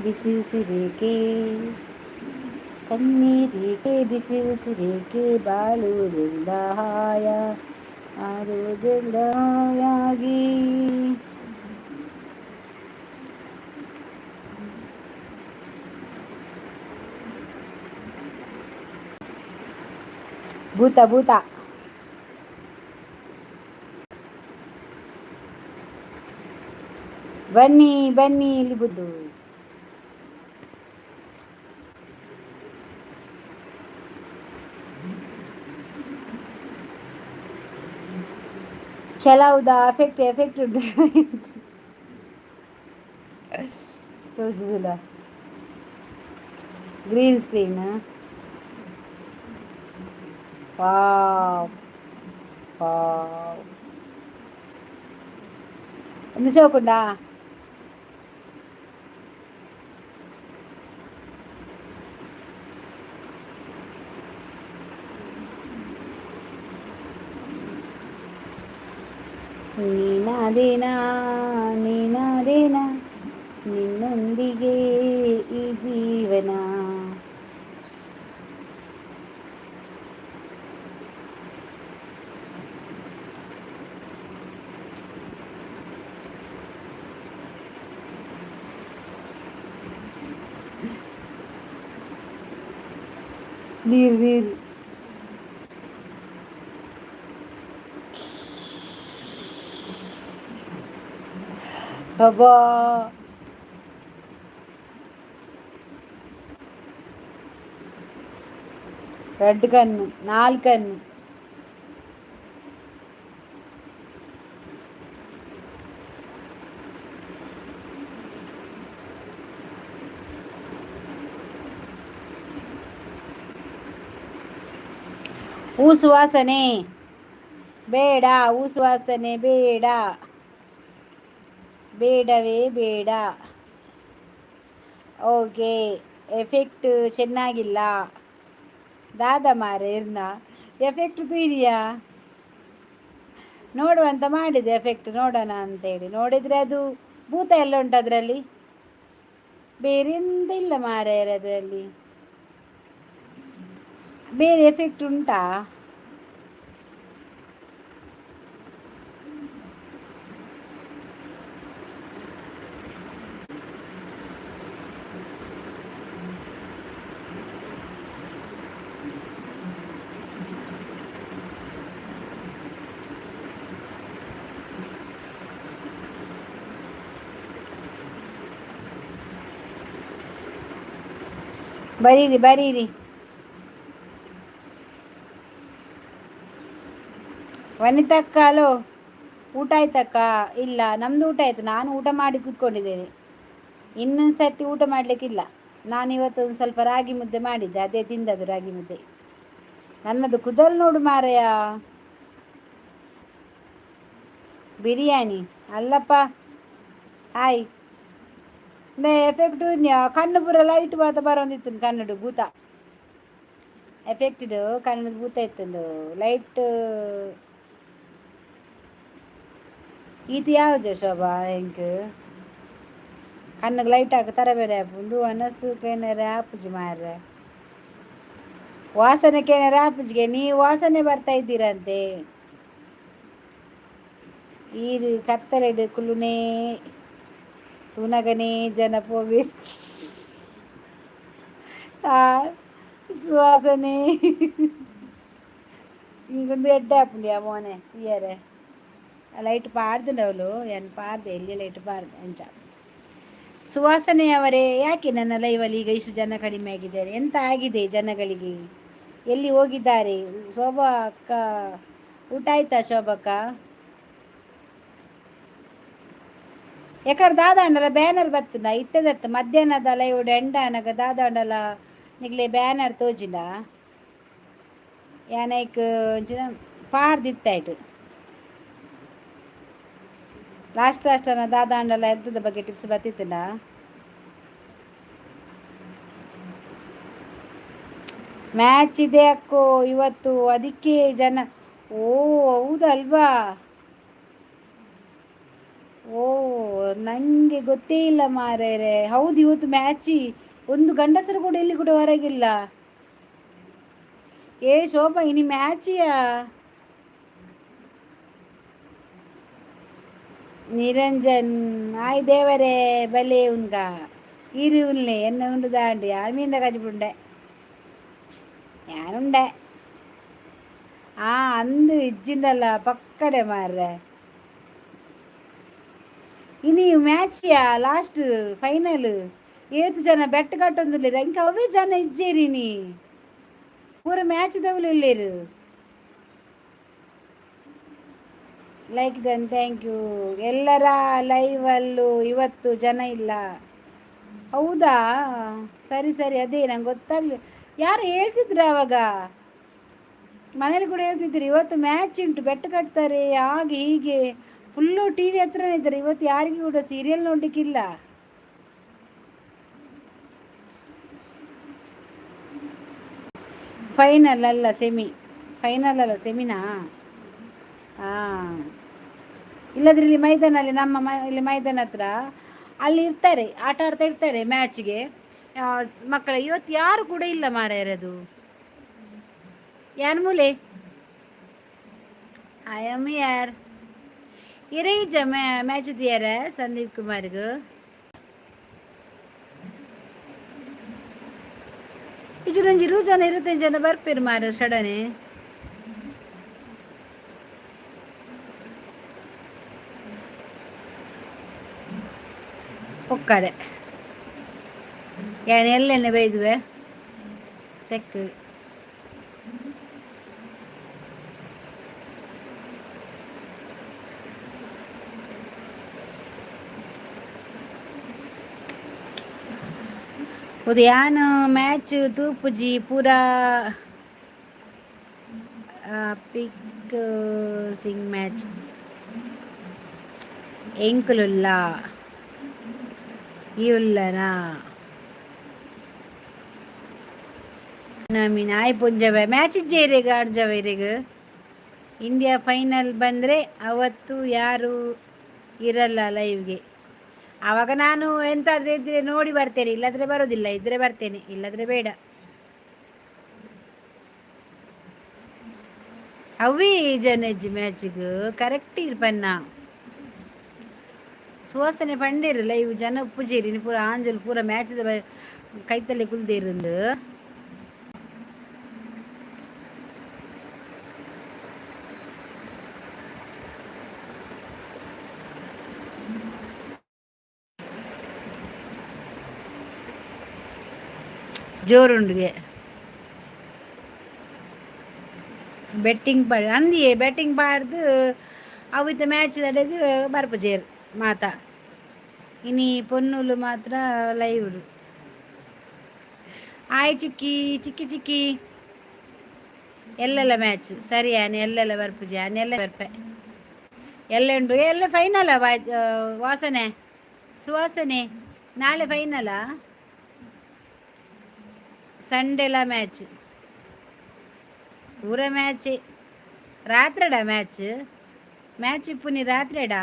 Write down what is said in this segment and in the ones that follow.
ಬಿಸಿ ಉಸಿರೇಕೆ, ಕಣ್ಣೀರೇಕೆ, ಬಿಸಿ ಉಸಿರೇಕೆ, ಬಾಳುವುದೆಲ್ಲ ಹಾಯ ಆಡುವುದೆಲ್ಲ ಹಾಯಾಗಿ. ಭೂತ ಭೂತ. ಬನ್ನಿ ಬನ್ನಿ ಇಲ್ಲಿ ಬುದ್ದು. ಕೆಲವುದ ಎಫೆಕ್ಟ್ ಎಫೆಕ್ಟ್ ಉಂಟು ತೋಜುದಿಲ್ಲ. Green screen. Wow wow, ಒಂದು ಶೋಕುಂಡಾ? ನೀನಾದೇನಾ, ನೀನಾದೇನಾ, ನಿನ್ನೊಂದಿಗೆ ಈ ಜೀವನ. ನೀರು ನೀರು. ಅಬ್ಬಾ, ಎರಡು ಕಣ್ಣು, ನಾಲ್ಕು ಕಣ್ಣು. ಹೂ ಸುವಾಸನೆ ಬೇಡ, ಹೂ ಸುವಾಸನೆ ಬೇಡ, ಬೇಡವೇ ಬೇಡ. ಓಕೆ, ಎಫೆಕ್ಟ್ ಚೆನ್ನಾಗಿಲ್ಲ ದಾದ ಮಾರೆ ಇರ್ನ. ಎಫೆಕ್ಟ್ ಇದೆಯಾ ನೋಡುವಂತ ಮಾಡಿದೆ. ಎಫೆಕ್ಟ್ ನೋಡೋಣ ಅಂತೇಳಿ ನೋಡಿದರೆ ಅದು ಭೂತ ಎಲ್ಲ ಉಂಟು ಅದರಲ್ಲಿ, ಬೇರೆ ಎಂತ ಇಲ್ಲ ಮಾರಾಯರೆ ಅದರಲ್ಲಿ. ಬೇರೆ ಎಫೆಕ್ಟ್ ಉಂಟಾ? ಬರೀರಿ ಬರೀರಿ. ವನಿತಕ್ಕ, ಹಲೋ, ಊಟ ಆಯ್ತಕ್ಕ? ಇಲ್ಲ, ನಮ್ಮದು ಊಟ ಆಯಿತು. ನಾನು ಊಟ ಮಾಡಿ ಕೂತ್ಕೊಂಡಿದ್ದೇನೆ. ಇನ್ನೊಂದು ಸರ್ತಿ ಊಟ ಮಾಡಲಿಕ್ಕಿಲ್ಲ. ನಾನು ಇವತ್ತು ಒಂದು ಸ್ವಲ್ಪ ರಾಗಿ ಮುದ್ದೆ ಮಾಡಿದ್ದೆ, ಅದೇ ತಿಂದದ್ದು ರಾಗಿ ಮುದ್ದೆ. ನನ್ನದು ಕುದಲ್ ನೋಡು ಮಾರಯ್ಯ. ಬಿರಿಯಾನಿ ಅಲ್ಲಪ್ಪ. ಹಾಯ್. ಎಫೆಕ್ಟ್ ಕಣ್ಣು ಪೂರ ಲೈಟ್ ಮಾತ ಬರೋಂದಿತ್ತು. ಕನ್ನಡ ಭೂತ ಎಫೆಕ್ಟ್, ಕಣ್ಣು ಭೂತ ಇತ್ತು ಲೈಟ್. ಈತ ಯಾವುದು ಶೋಭಾ? ಎಂಕ್ ಕಣ್ಣಿಗೆ ಲೈಟ್ ಹಾಕಿ ತರ ಬೇರೆ ಆಪುಂಡು. ಅನಸು ಕೇನರೆ ಆಪುಜಿ ಮಾರ್ರೆ. ವಾಸನೆ ಕೇನರೆ ಆಪುಜಿಗೆ. ನೀವು ವಾಸನೆ ಬರ್ತಾ ಇದ್ದೀರಂತೆ. ಈರು ಕತ್ತಲೆಡು ಕುಲುನೇ ತುನಗನೇ ಜನ ಪೋವೀರ್ ಸುವಾಸನೆ. ಇಂಗೊಂದು ಎಡ್ಡೆ ಆಪುಂಡು. ಆ ಮೋನೆ ತೀಯರೆ ಲೈಟ್ ಪಾಡ್ದುಂಡವಳು. ಏನು ಪಾರ್ದೆ, ಎಲ್ಲಿ ಲೈಟ್ ಪಾರ್ದೆ ಅಂಚ. ಸುವಾಸನೆಯವರೇ, ಯಾಕೆ ನನ್ನ ಲೈವಲ್ಲಿ ಈಗ ಇಷ್ಟು ಜನ ಕಡಿಮೆ ಆಗಿದ್ದಾರೆ? ಎಂತ ಆಗಿದೆ ಜನಗಳಿಗೆ? ಎಲ್ಲಿ ಹೋಗಿದ್ದಾರೆ? ಶೋಭಾ ಅಕ್ಕ, ಊಟ ಆಯ್ತಾ ಶೋಭಕ್ಕ? ಯಾಕಂದ್ರೆ ದಾದಾಂಡಲ ಬ್ಯಾನರ್ ಬತ್ತದ ಇತ್ತದತ್ತ. ಮಧ್ಯಾಹ್ನದ ಲೈವ್ ಎಂಡ ಅನಗ ದಾದಾಂಡಲ ನಿಗ್ಲೆ ಬ್ಯಾನರ್ ತೋಜಿಂಡ. ಯಾನೈಕ್ ಒಂಚಿನ ಪಾಡ್ದಿತ್ತಾಯ್ತು. ಲಾಸ್ಟ್ ಲಾಸ್ಟ್ ಅನ್ನ ದಾದಾಂಡಲ ಹೆಲ್ತ್ದ ಬಗ್ಗೆ ಟಿಪ್ಸ್ ಬತ್ತಿತ್ತಲ್ಲ. ಮ್ಯಾಚ್ ಇದೆ ಅಕ್ಕೋ ಇವತ್ತು, ಅದಕ್ಕೆ ಜನ. ಓ, ಹೌದಲ್ವಾ? ಓ, ನನಗೆ ಗೊತ್ತೇ ಇಲ್ಲ ಮಾರೇರೆ. ಹೌದು, ಇವತ್ತು ಮ್ಯಾಚಿ ಒಂದು ಗಂಡಸರು ಕೂಡ ಇಲ್ಲಿ ಕೂಡ ಹೊರಗಿಲ್ಲ. ಏ ಶೋಭಾ, ಇನಿ ಮ್ಯಾಚಿಯಾ? ನಿರಂಜನ್ ಆಯ್ ದೇವರೇ ಬಲೆ ಉನ್ಗ ಇರು ಉನ್ಲೆ ಎನ್ನ ಉಂಡು ದಾಂಡಿ ಆರ್ಮಿಯಿಂದ ಕಜಿಪುಂಡೆ ഞാനുണ്ടേ. ಆ ಅಂದು ಇಜ್ಜಿಂಡಲ್ಲ ಪಕ್ಕಡೆ ಮಾರ್ರೆ. ಇನಿ ಮ್ಯಾಚಿಯಾ ಲಾಸ್ಟ್ ಫೈನಲ್? ಏತ್ ಜನ ಬೆಟ್ಟ ಕಟ್ಟೊಂದುಲ್ಲೆರ್ ಇಂಕ ಅವೇ ಜನ ಇಜ್ಜೇರಿ ನೀ ಪೂರ ಮ್ಯಾಚ್ ದವ್ಲು ಉಲ್ಲೆರ್. Like done, thank you. ಎಲ್ಲರ ಲೈವಲ್ಲೂ ಇವತ್ತು ಜನ ಇಲ್ಲ. ಹೌದಾ? ಸರಿ ಸರಿ, ಅದೇ ನಂಗೆ ಗೊತ್ತಾಗ್ಲಿ. ಯಾರು ಹೇಳ್ತಿದ್ರು ಆವಾಗ, ಮನೇಲಿ ಕೂಡ ಹೇಳ್ತಿದ್ರು, ಇವತ್ತು ಮ್ಯಾಚ್ ಉಂಟು, ಬೆಟ್ಟ ಕಟ್ತಾರೆ, ಹಾಗೆ ಹೀಗೆ. ಫುಲ್ಲು ಟಿವಿ ಹತ್ರನೇ ಇದ್ದಾರೆ. ಇವತ್ತು ಯಾರಿಗೂ ಕೂಡ ಸೀರಿಯಲ್ ನೋಡಲಿಕ್ಕಿಲ್ಲ. ಫೈನಲ್ ಅಲ್ಲ, ಸೆಮಿ ಫೈನಲ್ ಅಲ್ಲ, ಸೆಮಿನಾ? ಹಾಂ, ಇಲ್ಲದ್ರೆ ಇಲ್ಲಿ ಮೈದಾನಲ್ಲಿ ನಮ್ಮ ಇಲ್ಲಿ ಮೈದಾನ ಹತ್ರ ಅಲ್ಲಿ ಇರ್ತಾರೆ, ಆಟ ಆಡ್ತಾ ಇರ್ತಾರೆ ಮ್ಯಾಚ್ಗೆ ಮಕ್ಕಳ. ಇವತ್ತು ಯಾರು ಕೂಡ ಇಲ್ಲ ಮಾರಾಯರದು. ಯಾರು ಮೂಲೆ? I am ಯಾರ್ ಇರೇ ಮ್ಯಾಚ್ ಇದೆಯಾರ ಸಂದೀಪ್ ಕುಮಾರ್ಗು. ಇಜುನೊಂಜಿ ಇರು ಜನ ಇರುತ್ತೇನೆ ಜನ ಬರ್ಪೇರು ಮಾರ ಸಡನೆ. ಪೊಕ್ಕಡೆ ಯಾನ್ ಎಲ್ಲೆಣ್ಣೆ ಬೈದುವೆ ತೆಕ್ಕು. ಉದು ಯಾನ್ ಮ್ಯಾಚ್ ತೂಪುಜಿ ಪೂರ ಪಿಕ್ ಸಿಂಗ್ ಮ್ಯಾಚ್ ಎಂಕುಲುಲ್ಲ ಈ ಉಲ್ಲನಾ ನಮೀನ್ ಆಯ್ ಪುಂಜವೆ ಮ್ಯಾಚ್ ಇಜ್ಜೆ ಆಡ್ಜವೆ ಇರೆಗ್. ಇಂಡಿಯಾ ಫೈನಲ್ ಬಂದರೆ ಅವತ್ತು ಯಾರು ಇರಲ್ಲ ಲೈವ್ಗೆ. ಆವಾಗ ನಾನು ಎಂತಾದರೆ ಇದ್ದರೆ ನೋಡಿ ಬರ್ತೇನೆ, ಇಲ್ಲದ್ರೆ ಬರೋದಿಲ್ಲ. ಇದ್ದರೆ ಬರ್ತೇನೆ, ಇಲ್ಲದ್ರೆ ಬೇಡ. ಅವೇ ಜನಜ್ಜಿ ಮ್ಯಾಚಿಗೆ ಕರೆಕ್ಟ್ ಇರ್ಪನ್ನ ಸುವಾಸನೆ ಪಂಡೇರು ಲೈವ್ ಜನ ಉಪ್ಪುಜೇರಿ ಪೂರ ಆಂಜಲ್ ಪೂರ ಮ್ಯಾಚ್ದ ಕೈತಲ್ಲೇ ಕುಲ್ದೇರಿಂದು. ಜೋರುಂಡುಗೆ ಬೆಟ್ಟಿಂಗ್ ಪಾಡ್ ಅಂದಿಯೇ ಬೆಟ್ಟಿಂಗ್ ಪಾಡ್ದು ಅವಿತ ಮ್ಯಾಚ್ ದಡೆಗ್ ಬರ್ಪುಜೇರು ಮಾತ. ಇನಿ ಪೊನ್ನುಲು ಮಾತ್ರ ಲೈವ್. ಆಯ್ ಚಿಕ್ಕಿ ಚಿಕ್ಕಿ ಚಿಕ್ಕಿ ಎಲ್ಲೆಲ್ಲ ಮ್ಯಾಚ್ ಸರಿ ಆನೆ ಎಲ್ಲೆಲ್ಲ ಬರ್ಪುಜಿ ಆನೆ ಎಲ್ಲ ಬರ್ಪೆ ಎಲ್ಲ ಉಂಡು ಎಲ್ಲ ಫೈನಲ ವಾಸನೆ ಸುವಾಸನೆ ನಾಳೆ ಫೈನಲಾ? ಸಂಡೆಲ ಮ್ಯಾಚ್ ಪೂರ ಮ್ಯಾಚ್ ರಾತ್ರೆಡ ಮ್ಯಾಚ್ ಮ್ಯಾಚ್ ಇಪ್ಪುನಿ ರಾತ್ರೆಡ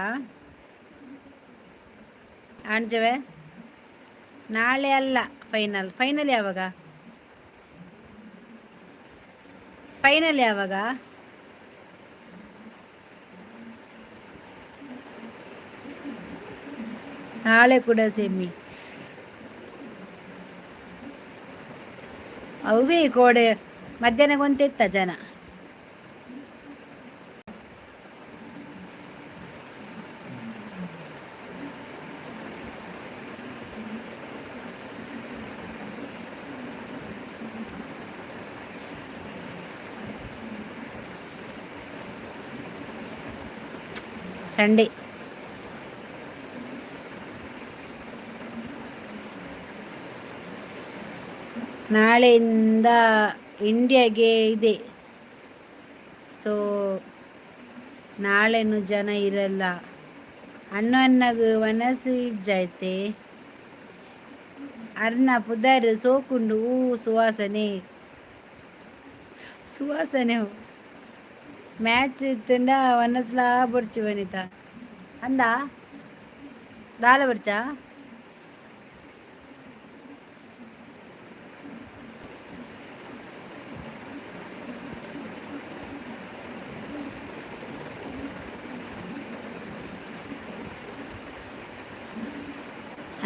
ಆಂಜವೆ. ನಾಳೆ ಅಲ್ಲ ಫೈನಲ್. ಫೈನಲ್ ಯಾವಾಗ? ಫೈನಲ್ ಯಾವಾಗ? ನಾಳೆ ಕೂಡ ಸೆಮಿ. ಅವೇ ಕೋಡೆ ಮಧ್ಯಾಹ್ನ ಗೊಂತೆತ್ತ ಜನ. ಸಂಡೇ ನಾಳೆಯಿಂದ ಇಂಡಿಯಾಗೆ ಇದೆ. ಸೊ ನಾಳೆನು ಜನ ಇರಲ್ಲ. ಅನ್ನು ಅನ್ನಗ ಮನಸ್ಸು ಇಜ್ಜಾಯ್ತೆ ಅರ್ನ ಪುದರ್ ಸೋಕುಂಡು. ಹೂ ಸುವಾಸನೆ ಸುವಾಸನೆ ಮ್ಯಾಚ್ ಇತ್ತಂಡ ಮನಸ್ಲಾ ಬೊಡ್ಚಿ ವನಿತಾ ಅಂದ. ದಾಲ ಬರ್ಚಾ?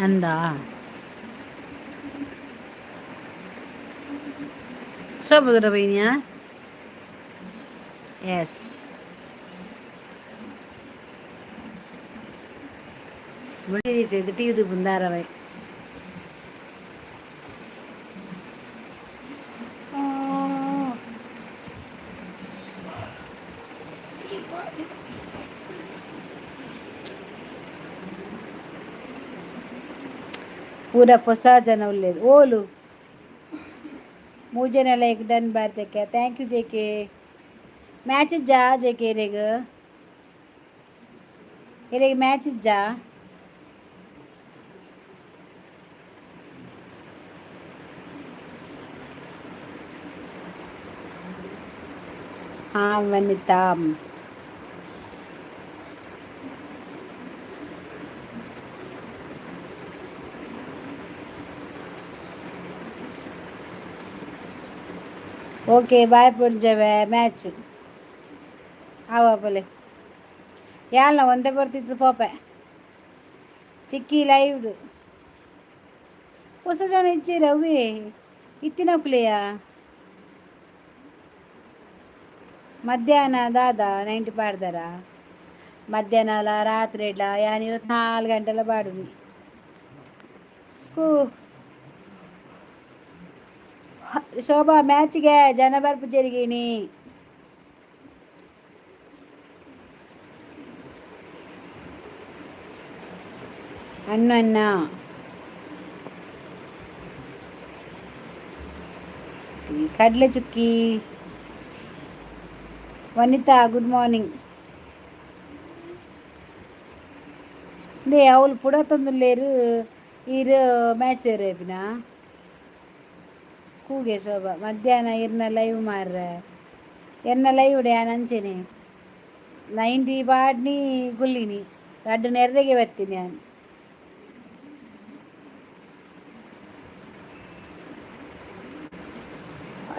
ಅಂದ ಶೋಭದ್ರ ಬೈನಿಯಾ? ಎಸ್. ಟಿವಿ ಬಂದಾರವೈ. ಪೂರ ಹೊಸ ಜನ ಉಲ್ಲೇರು ಓಲು. ಮೂಜನ ಲೈಕ್ ಡನ್ ಬಾರ್ತಕ್ಕೆ. Thank you J K. Match ಇಜ್ಜಾ ಜೆ ಕೆ? ಇರೆಗ್ ಇರೆಗ್ ಮ್ಯಾಚ್ ಇಜ್ಜಾ? ಹಾಂ ವನಿತಾ. ಓಕೆ, ಬಾಯ್ ಪುಂಜವೆ. ಮ್ಯಾಚ್ ಆವ ಪೊಲೆ. ಯಾಲ್ನ ಒಂದೇ ಬರ್ತಿತ್ತು ಪೋಪೆ ಚಿಕ್ಕಿ ಲೈವ್. ಹೊಸ ಜನ ಇಜ್ಜೇರು ಅವೇ ಇತ್ತಿನಕುಲೆಯ. ಮಧ್ಯಾಹ್ನ ದಾದ 90 ಪಾಡ್ದಾರ? ಮಧ್ಯಾಹ್ನ ಅಲ್ಲ, ರಾತ್ರಿ ಇಡ್ಲ ಯಾನ್ 24 ಗಂಟೆಲ ಪಾಡುನಿ. ಕೂ ಶೋಭಾ, ಮ್ಯಾಚ್ಗೆ ಜನ ಬರ್ಪುಜೆರ್ಗಿನಿ. ಅಣ್ಣ ಅಣ್ಣ, ಕಡಲೆ ಚುಕ್ಕಿ. ವನಿತಾ, ಗುಡ್ ಮಾರ್ನಿಂಗ್. ಇಂದೇ ಅವ್ಲು ಪುಡ ತಂದುಲ್ಲೇರು. ಈರ್ ಮ್ಯಾಚ್ ರೇಪಿನ ಕೂಗೆ. ಶೋಭಾ, ಮಧ್ಯಾಹ್ನ ಇರ್ನ ಲೈವ್ ಮಾರ್ರೆ. ಎನ್ನ ಲೈವ್ ಯಾನ್ ಅಂಚೆನೆ 90 ಪಾಡ್ನಿ ಕುಲ್ಲಿನಿ. ರಡ್ಡ್ ನೆರ್ರೆಗೆ ಬತ್ತೀನಿ ಯಾನ್.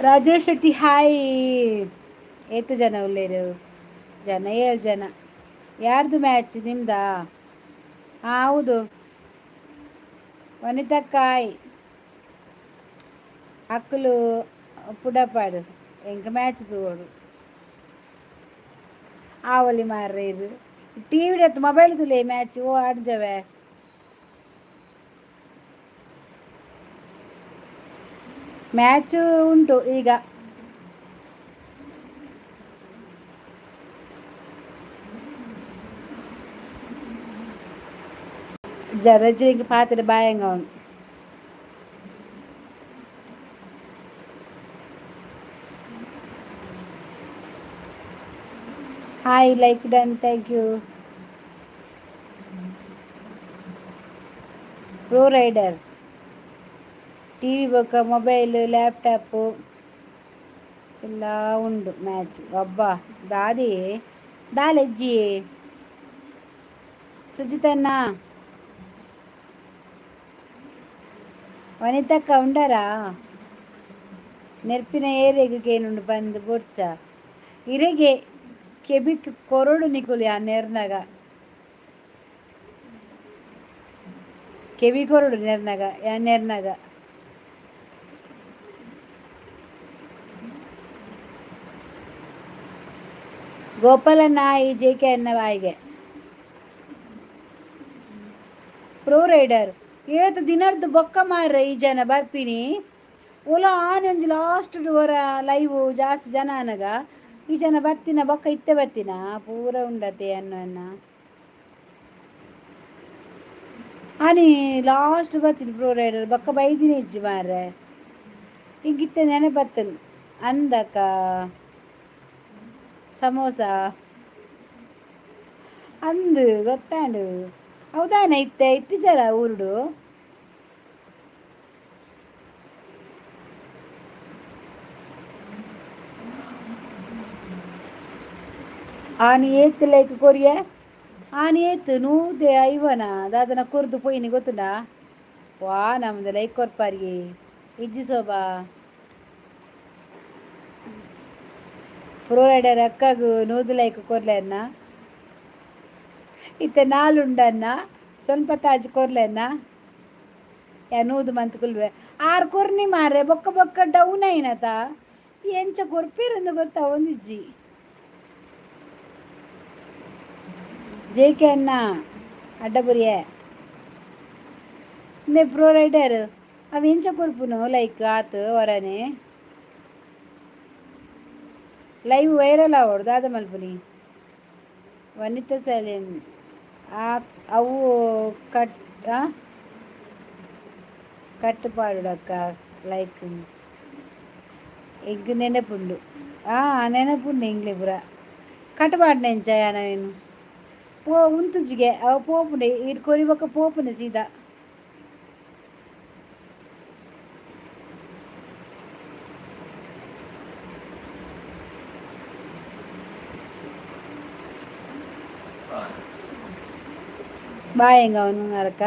ರಾಜೇಶ್ ಶೆಟ್ಟಿ, ಹಾಯ್. ಏತ್ ಜನ ಉಲ್ಲೇರು ಜನ? ಏಳು ಜನ. ಯಾರ್ದು ಮ್ಯಾಚ್? ನಿಮ್ದಾ? ಹಾಂ, ಹೌದು. ವನಿತಕ್ಕಾಯ್. ಅಕ್ಕಲು ಪುಡಪಾಡು, ಎಂಕ ಮ್ಯಾಚ್ ತೂವೊಡು. ಆವಲಿ ಮಾರ್ರೆ, ಇದು ಟಿವಿ ಮೊಬೈಲ್ ತುಲೆ ಮ್ಯಾಚ್. ಓ ಆಡ್ಜವೆ. ಮ್ಯಾಚ್ ಉಂಟು ಈಗ. ರಜನಿಗೆ ಪಾತ್ರೆ ಬಾಯಂಗ ಅವನು. Hi, like done, thank you. Pro rider, TV ಬೊಕ್ಕ ಮೊಬೈಲ್, ಲ್ಯಾಪ್ಟಾಪು ಎಲ್ಲ ಉಂಡು ಮ್ಯಾಚ್. ಅಬ್ಬಾ, ದಾದಿ ದಾಲೆಜ್ಜಿ. ಸುಜಿತಣ್ಣ, ವನಿತಕ್ಕ ಉಂಡರಾ? ನೆರ್ಪಿನ ಏರೆಗ್ ಕೇನುಂಡು ಬಂದು ಬೊಡ್ಚ. ಇರೆಗೆ ಕೆಬಿಕ್ ಕೊರೊಡು ನಿಕುಲು. ಆ ನೆರ್ನಗ ಕೆಬಿ ಕೊರೊಡು ನೆರ್ನಗ, ಯಾ ನೆರ್ನಗ. ಗೋಪಾಲಣ್ಣ, ಈ ಜೆ ಕೆ ಅನ್ನ ಬಾಯಿಗೆ. ಪ್ರೋ ರೈಡರ್, ಏತ್ ದಿನರ್ದು ಬೊಕ್ಕ ಮಾರ್ರೆ ಈ ಜನ ಬರ್ಪಿನಿ. ಓಲ ಆನೊಂಜಿ ಲಾಸ್ಟ್ ಒರ ಲೈವ್ ಜಾಸ್ತಿ ಜನ ಅನಗ ಈ ಜನ ಬತ್ತಿನ ಬೊಕ್ಕ ಇತ್ತೆ ಬತ್ತಿನ ಪೂರ ಉಂಡತೆ ಅನ್ನ ಅನ್ನ. ಆನಿ ಲಾಸ್ಟ್ ಬತ್ತೀನಿ ಪ್ರೋ ರೈಡರ್, ಬೊಕ್ಕ ಬೈದಿನಿ ಇಜ್ಜಿ ಮಾರ್ರೆ. ಹಿಂಗಿತ್ತೆ ನೆನಪತ್ತನು. ಅಂದಕ ಸಮೋಸ ಅಂದು ಗೊತ್ತಾಂಡು. ಹೌದಾನ? ಇತ್ತೆ ಇತ್ತಿಜರ ಊರುಡು? ಆನಿ ಏತ್ ಲೈಕ್ ಕೊರಿಯೆ? ಆನಿ ಏತ್ ನೂದೆ ಐವನ ದಾದನ ಕೊರ್ದು ಪೋಯಿನಿ ಗೊತ್ತುಂಡಾ? ವಾ ನಮ್ದು ಲೈಕ್ ಕೊರ್ಪಾರಿಗೆ ಇಜ್ಜಿ ಶೋಭಾ. ಪ್ರೋ ರೈಡರ್ ಅಕ್ಕಗು 100 ಲೈಕ್ ಕೊರ್ಲೆನ್ನ. ಇತ್ತೆ ನಾಲುಂಡನ್ನ ಸ್ವಲ್ಪ ತಾಜ್ ಕೊರ್ಲೆನ್ನ. ಯಾ 100 ಮಂತ್ ಕುಲ್ವೆ ಆರು ಕೊರ್ನಿ ಮಾರೆ ಬೊಕ್ಕ ಬೊಕ್ಕ ಡೌನ್ ಆಯಿನತ ಎಂಚ ಕೊರ್ಪೇರಂದು ಗೊತ್ತಾ ಒಂದಿಜ್ಜಿ. ಜೆ ಕೆ ಅಣ್ಣ ಅಡ್ಡಬುರಿಯೆ ಇಂದೆ ಪ್ರೋ ರೈಡರ್ ಅವು ಎಂಚ ಕೊರ್ಪುನು ಲೈಕ್ ಆತ್ ಹೊರನೆ ಲೈವ್ ವೈರಲ್ ಆವೊಡು ದಾದ ಮಲ್ಪುನಿ. ವನಿತಾ ಸಲೀಂ ಆ ಅವು ಕಟ್ ಕಟ್ ಪಾಡುಡಕ್ಕ ಲೈಕ್ ಎಂಕ್ ನೆನಪುಂಡು. ನೆನಪುಂಡು ಎಂಕ್ಲೆ ಪೂರ ಕಟ್ ಪಾಡ್ನ ಎಂಚ ಯಾನವೇನು ಪೋ ಉಂತುಜಿಗೆ ಅವು ಪೋಪುಂಡೆ ಇರ್ ಕೊರಿ ಬೊಕ್ಕ ಪೋಪುಂಡೆ ಸೀದಾ. ಬಾಯ್ ಹೆಂಗ ಅವನು ಅರಕ.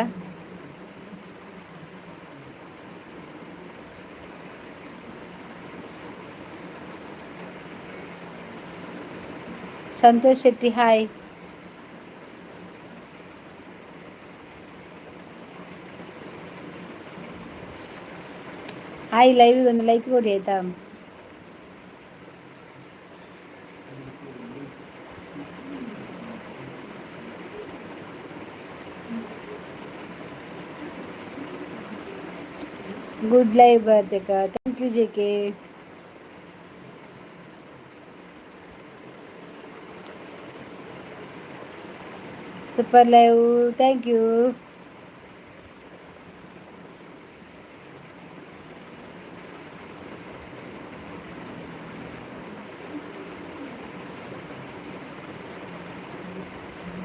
ಸಂತೋಷ್ ಶೆಟ್ಟಿ ಹಾಯ್. ಹಾಯ್ ಲೈವಿಗೆ ಒಂದು ಲೈಕ್ ಕೊಡಿ ಆಯ್ತಾ? ಗುಡ್ ಲೈವ್ ಬರ್ತಿಕ. Thank you J K. Super live, thank you.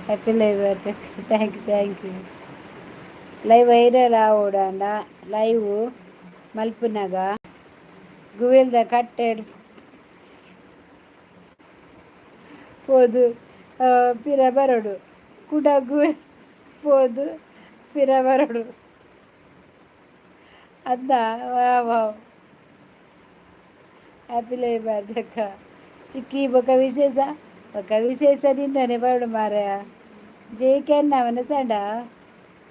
Happy live birthday. Thank you thank you. Live viral ಆವೊಡಾಂಡ live ಮಲ್ಪುನಗ ಗುವೆಲ್ದ ಕಟ್ಟೆಡ್ ಪೋದು ಪಿರ ಬರೊಡು ಕುಡ ಗುವೆಲ್ ಪೋದು ಪಿರ ಬರೊಡು ಅಂದ. ವಾ ವಾವ್. ಹ್ಯಾಪಿ ಲೈವ್ ಬರ್ತೆ ಚಿಕ್ಕಿ. ಬೊಕ ವಿಶೇಷ ಬೊಕ ವಿಶೇಷ ನಿಂದನೆ ಬರೊಡು ಮಾರಾಯ. ಜೆ ಕೆ ಅನ್ನ ಮನಸಾಂಡ.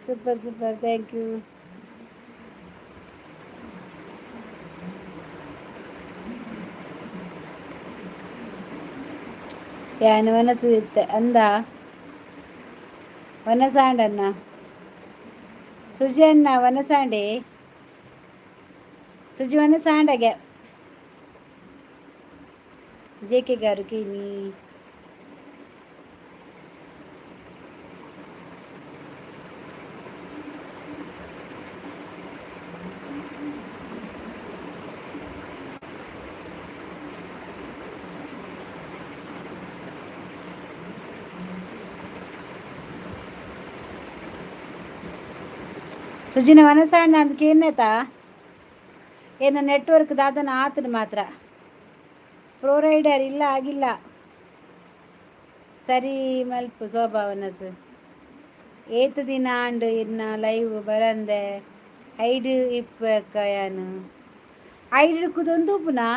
Super super, thank you. ಯಾನ್ ವನಸು ಇತ್ತೆ ಅಂದ ವನಸಾಂಡನ್ನ ಸುಜಿ ಅನ್ನ ವನಸಾಂಡೆ ಸುಜಿ ವನಸಾಂಡಗೆ ಜೆ ಕೆ ಗಾರು ಕೇನಿ. ಸುಜಿನ ವನಸಾಂಡ ಅಂದ್ ಕೇನ್ನೇತ ಏನ ನೆಟ್ವರ್ಕ್ ದಾದನ ಆತನ ಮಾತ್ರ. ಪ್ರೋರೈಡರ್ ಇಲ್ಲ ಆಗಿಲ್ಲ ಸರಿ ಮಲ್ಪು ಶೋಭಾ ವನಸು. ಏತ್ ದಿನ ಆಂಡ್ ಇರ್ನ ಲೈವ್ ಬರಂದೆ ಐಡ್ ಇಪ್ಪಕ್ಕ ಯಾನು ಐಡ್ ಕುದೊಂದು ಉಪ್ಪುನಾ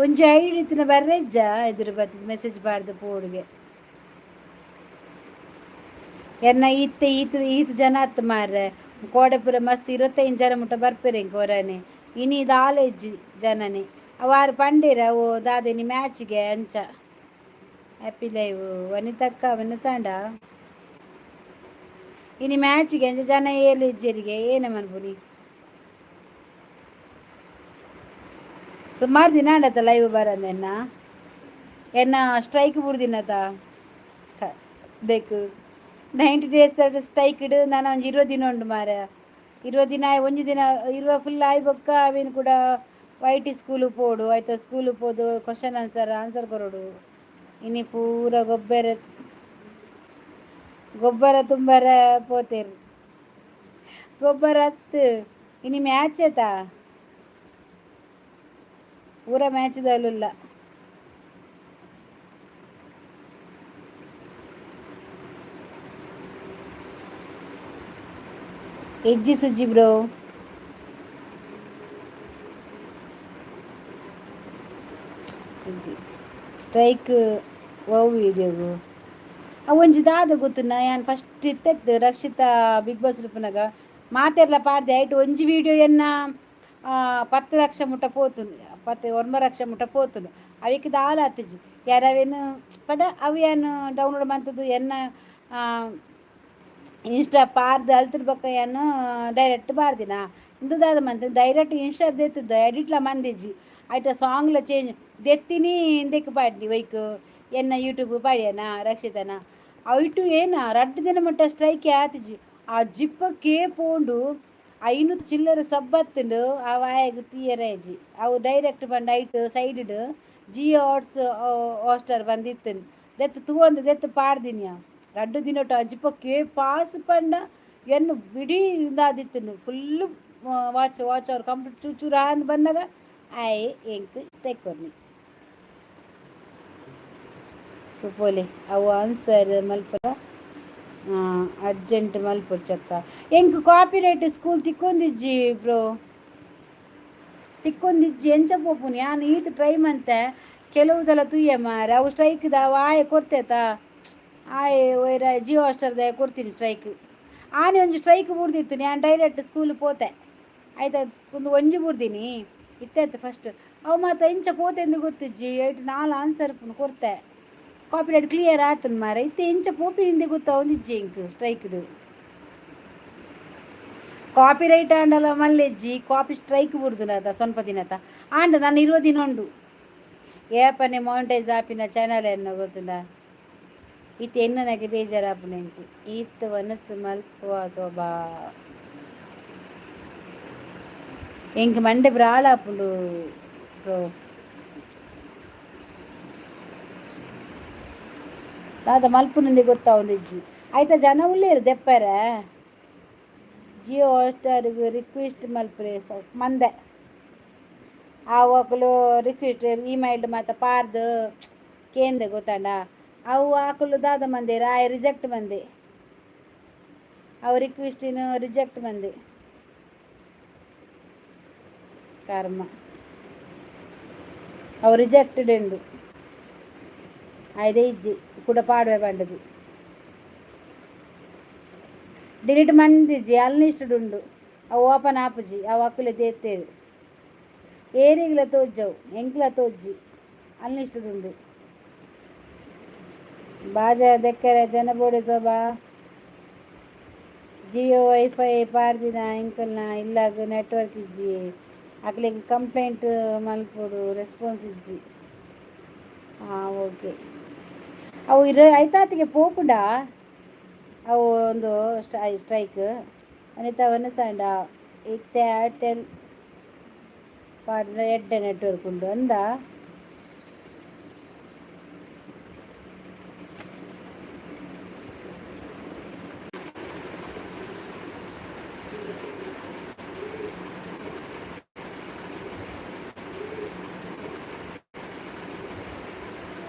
ಒಂಜಿ ಐಡ್ ಇತ್ತಿನ ಬರ್ರೆಜ್ಜ ಎದುರು ಬತ್ತಿದ್ ಮೆಸೇಜ್ ಪಾಡ್ದು ಪೋಡುಗೆ. ಎನ್ನ ಇತ್ತೆ ಈತ್ ಈತ್ ಜನ ಅತ್ತು ಮಾರ್ರೆ ಕೋಡೆ ಪೂರ ಮಸ್ತ್ 25 ಜನ ಮುಟ್ಟ ಬರ್ಪೆರ್ ಎಂಕ್ ಒರನೆ. ಇನಿ ದಾಲ ಇಜ್ಜಿ ಜನನೆ ಅವಾರು ಪಂಡೇರ್ ಅವು ದಾದ ಇನಿ ಮ್ಯಾಚ್ಗೆ ಅಂಚ. ಹ್ಯಾಪಿ ಲೈವ್ ವನಿತಕ್ಕ ವನಸಾಂಡ ಇನಿ ಮ್ಯಾಚ್ಗೆ ಅಂಚ ಜನ ಏಲ್ ಇಜ್ಜೆರಿಗೆ ಏನ ಮನ್ಪುನಿ. ಸುಮಾರು ದಿನ ಆಂಡತ ಲೈವ್ ಬರಂದೆನ್ನ ಎನ್ನ ಸ್ಟ್ರೈಕ್ ಬುಡ್ದಿನತ ದೇಕ್ 90 ಡೇಸ್ ಸ್ಟ್ರೈಕ್ ಇಡು ನಾನು ಒಂಜಿ 20 ದಿನ ಉಂಡು ಮಾರ್ರೆ. 20 ದಿನ ಒಂಜಿ ದಿನ 20 ಫುಲ್ ಆಯಿ ಬೊಕ್ಕ ಅವೇನು ಕೂಡ ವೈಟ್ ಸ್ಕೂಲು ಪೋಡು ಆಯ್ತು ಸ್ಕೂಲು ಪೋದು ಕ್ವಶನ್ ಆನ್ಸರ್ ಆನ್ಸರ್ ಕೊರೊಡು. ಇನಿ ಪೂರ ಗೊಬ್ಬರ ಗೊಬ್ಬರ ತುಂಬರ ಪೋತೆರ್ ಗೊಬ್ಬರ ಅತ್ ಇನಿ ಮ್ಯಾಚ್ ಆತಾ ಪೂರ ಮ್ಯಾಚ್ದಲ್ಲುಲ್ಲ. ಇಜ್ಜಿ ಸುಜ್ಜಿ ಬ್ರೋ. ಇಜ್ಜಿ ಸ್ಟ್ರೈಕ್ ಒವು ವೀಡಿಯೋಗು? ಅವು ಒಂಜಿ ದಾದ ಗೊತ್ತುನ, ಯಾನ್ ಫಸ್ಟ್ ಇತ್ತೆತ್ತು ರಕ್ಷಿತಾ ಬಿಗ್ ಬಾಸ್ ಇಪ್ಪುನಗ ಮಾತೆರ್ಲ ಪಾಡ್ದೆ. ಐಟ್ ಒಂಜಿ ವೀಡಿಯೋ ಎನ್ನ 10 ಲಕ್ಷ ಮುಟ್ಟ ಪೋತುಂಡು, 10, 9 ಲಕ್ಷ ಮುಟ್ಟ ಪೋತುಂಡು. ಅವೆಕ್ ದಾಲ ಆತಿಜಿ. ಯಾರ್ ಅವೇನು ಪಂಡ ಅವು ಯಾನ್ ಡೌನ್ಲೋಡ್ ಮಂತುದು ಎನ್ನ ಇನ್ಸ್ಟಾ ಪಾರ್ದ್ ಅಲ್ತಿರ್ ಬೊಕ್ಕ ಯಾನ್ ಡೈರೆಕ್ಟ್ ಪಾರ್ದಿನ. ಇಂದು ದಾದ ಮಂತ್ ಡೈರೆಕ್ಟ್ ಇನ್ಸ್ಟಾ ದೆತ್ತುದು ಎಡಿಟ್ಲ ಮಂದಿಜಿ. ಐತ ಸಾಂಗ್ಲ ಚೇಂಜ್ ದೆತ್ತಿನಿ. ಇಂದೆಕ್ ಪಾಡ್ನಿ ಒಯ್ಕ್ ಎನ್ನ ಯೂಟ್ಯೂಬ್ ಪಾಡ್ಯನ ರಕ್ಷಿತನ. ಐಟು ಏನ 2 ದಿನ ಮುಟ್ಟ ಸ್ಟ್ರೈಕ್ ಆತಿಜಿ. ಆ ಜಿಪ್ಪಕ್ಕೆ ಪೋಂಡು 500 ಚಿಲ್ಲರೆ ಸಬ್ಬತ್ತುಂಡು. ಆ ವಾಯಗ್ ತೂಯೆರೆ ಇಜ್ಜಿ. ಅವು ಡೈರೆಕ್ಟ್ ಪಂಡ ಐಟ್ ಸೈಡ್ಡ್ ಜಿಯೋ ಹಾಟ್ಸ್ಟಾರ್ ಬಂದಿತ್ತು. ದೆತ್ತು ತೂವೊಂದು ದೆತ್ತು ಪಾಡ್ದಿನಿ. 2 ದಿನೊಟ್ಟು ಅಜ್ಜಿಪಕ್ಕೆ ಪಾಸ್ ಪಂಡ ಎನ್ನು ಬಿಡಿ ಇಂದಾದಿತ್ತುಂಡು. Full watch watch hour complete ಚೂರು ಚೂರು ಆಂದ್ ಬಂದಾಗ ಆಯೆ ಎಂಕ್ ಸ್ಟ್ರೈಕ್ ಕೊರ್ನಿ. ಪೋಲೆ, ಅವು ಆನ್ಸರ್ ಮಲ್ಪರ ಅರ್ಜೆಂಟ್ ಮಲ್ಪೊಡ್ಚಕ್ಕ. ಎಂಕ್ copy right school ತಿಕ್ಕೊಂದಿಜ್ಜಿ bro, ತಿಕ್ಕೊಂದಿಜ್ಜಿ. ಎಂಚ ಪೋಪುನಿ? ಯಾನ್ ಈತ್ ಟ್ರೈ ಮಂತೆ. ಕೆಲವುದೆಲ್ಲ ತೂಯೆ ಮಾರೆ. ಅವು ಸ್ಟ್ರೈಕ್ದ ಆಯೆ ಕೊರ್ತೇತ, ಆಯೆ ಒಯ್ರ ಜಿಯೋ ಹಾಟ್ಸ್ಟಾರ್ದ ಕೊಡ್ತೀನಿ ಸ್ಟ್ರೈಕ್. ಆನೆ ಒಂಜಿ ಸ್ಟ್ರೈಕ್ ಬೂರ್ದಿತ್ತು. ನಾನು ಡೈರೆಕ್ಟ್ ಸ್ಕೂಲ್ ಪೋತೆ. ಆಯ್ತಾ? ಒಂದು ಒಂಜಿ ಬೂರ್ದಿನಿ ಇತ್ತಾಯ್ತು ಫಸ್ಟ್. ಅವು ಮಾತ ಇಂಚ ಪೋತೆಂದು ಗೊತ್ತಿಜ್ಜಿ. ಏಟ್ ನಾಲ್ ಆನ್ಸರ್ ಕೊರ್ತೆ, ಕಾಪಿರೈಟ್ ಕ್ಲಿಯರ್ ಆತನ್ ಮಾರ. ಇತ್ತೆ ಇಂಚ ಪೋಪಿನಿಂದೆ ಗೊತ್ತಾವೊಂದಿಜ್ಜಿ ಎಂಕ್. ಸ್ಟ್ರೈಕ್ಡ್ ಕಾಪಿ ರೈಟ್ ಆಂಡಲ ಮಲ್ಲೆಜ್ಜಿ. ಕಾಪಿ ಸ್ಟ್ರೈಕ್ ಬುಡ್ದು ಸ್ವಲ್ಪ ದಿನತ ಆಂಡ ನಾನು ಇರುವ ದಿನ ಉಂಡು. ಏಪನೆ ಮಾನಿಟೈಸ್ ಆಪಿನ ಚಾನಲ್ ಎನ್ನ ಗೊತ್ತುಂಡ? ಇತ್ತೆ ಎನ್ನನಗೆ ಬೇಜಾರಾಪುನ ಎಂಕ್. ಈತ್ ವನಸ್ಸು ಮಲ್ಪುವ ಶೋಭಾ, ಎಂಕ್ ಮಂಡೆ ಬ್ರಾಳ ಆಪುಂಡು ಬ್ರೋ. ದಾದ ಮಲ್ಪುನಂದೆ ಗೊತ್ತಾವೊಂದಿಜ್ಜಿ. ಆಯ್ತಾ, ಜನ ಉಲ್ಲೇರು ದೆಪ್ಪರೆ. ಜಿಯೋ ಹಾಟ್ಸ್ಟಾರ್ಗ್ ರಿಕ್ವೆಸ್ಟ್ ಮಲ್ಪುರೆ ಮಂದೆ. ಆ ರಿಕ್ವೆಸ್ಟ್ ಇಮೇಲ್ ಮಾತ ಪಾರ್ದ್ ಕೇಂದೆ ಗೊತ್ತಾಂಡ. ಅವು ಆಕುಲು ದಾದ ಮಂದೆ ಆಯ್ ರಿಜೆಕ್ಟ್ ಮಂದೆ. ಅವು ರಿಕ್ವೆಸ್ಟಿನ ರಿಜೆಕ್ಟ್ ಮಂದೆ. ಕರ್ಮ, ಅವು ರಿಜೆಕ್ಟೆಡ್ ಉಂಡು. ಐದೇ ಇಜ್ಜಿ ಕೂಡ ಪಾಡುವೆ ಪಂಡದು. ಡಿಲೀಟ್ ಮಂದಿಜ್ಜಿ, ಅನ್ಲಿಸ್ಟೆಡ್ ಉಂಡು. ಅವು ಓಪನ್ ಆಪುಜಿ. ಅವು ಅಕುಲೆ ದೇತ್ತೇರು. ಏರಿಗ್ಲ ತೋಜವು, ಎಂಕ್ಲ ತೋಜ್ಜಿ. ಅನ್ಲಿಸ್ಟೆಡ್ ಉಂಡು. ಬಾಜ ದೆಕ್ಕರೆ ಜನ ಬೋಡೆ. ಶೋಭಾ, ಜಿಯೋ ವೈಫೈ ಪಾಡ್ದಿನ ಎಂಕಲ್ನ ಇಲ್ಲಾಗ ನೆಟ್ವರ್ಕ್ ಇಜ್ಜಿ. ಅಕ್ಲೆಗ್ ಕಂಪ್ಲೇಂಟ್ ಮಲ್ಪೊಡು, ರೆಸ್ಪಾನ್ಸ್ ಇಜ್ಜಿ. ಹಾಂ, ಓಕೆ. ಅವು ಇರ ಐತಾತಿಗೆ ಪೋಪುಂಡ ಅವು ಒಂದು ಸ್ಟ್ರೈಕ್. ಅನಿತಾ ವನಸಾಂಡ. ಇತ್ತೆ ಏರ್ಟೆಲ್ ಪಾಡ್ನ ಎಡ್ಡೆ ನೆಟ್ವರ್ಕ್ ಉಂಡು ಅಂದ.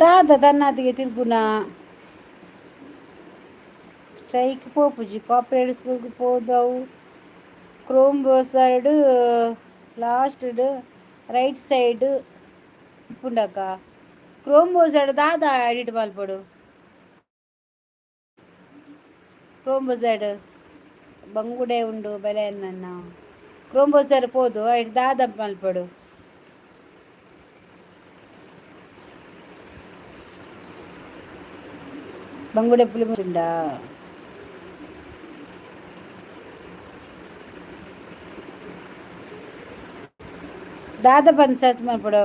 ದಾದ ತನ್ನಾತಿಗೆ ತಿರ್ಗುನ? ಸ್ಟ್ರೈಕ್ ಪೋಪುಜಿ. ಕಾಪಿರೈಟ್ ಸ್ಕೂಲ್ಗೆ ಪೋದು ಅವು ಕ್ರೋಮ್ ಬ್ರೌಸರ್ಡ್ ಲಾಸ್ಟ್ಡ್ ರೈಟ್ ಸೈಡ್ ಇಪ್ಪುಂಡಕ್ಕ. ಕ್ರೋಮ್ ಬ್ರೌಸರ್ಡ್ ದಾದ ಎಡಿಟ್ ಮಲ್ಪೊಡು? ಕ್ರೋಮ್ ಬ್ರೌಸರ್ಡ್ ಬಂಗುಡೆ ಉಂಡು ಬೆಲೆ ನನ್ನ. ಕ್ರೋಮ್ ಬ್ರೌಸರ್ ಪೋದು ಐಟ್ ದಾದ ಮಲ್ಪೊಡು? ಬಂಗುಡೆ ಪುಲಿ ಉಂಡಾ? ದಾದ ಬಂದು ಸರ್ಚ್ ಮಲ್ಪೊಡು?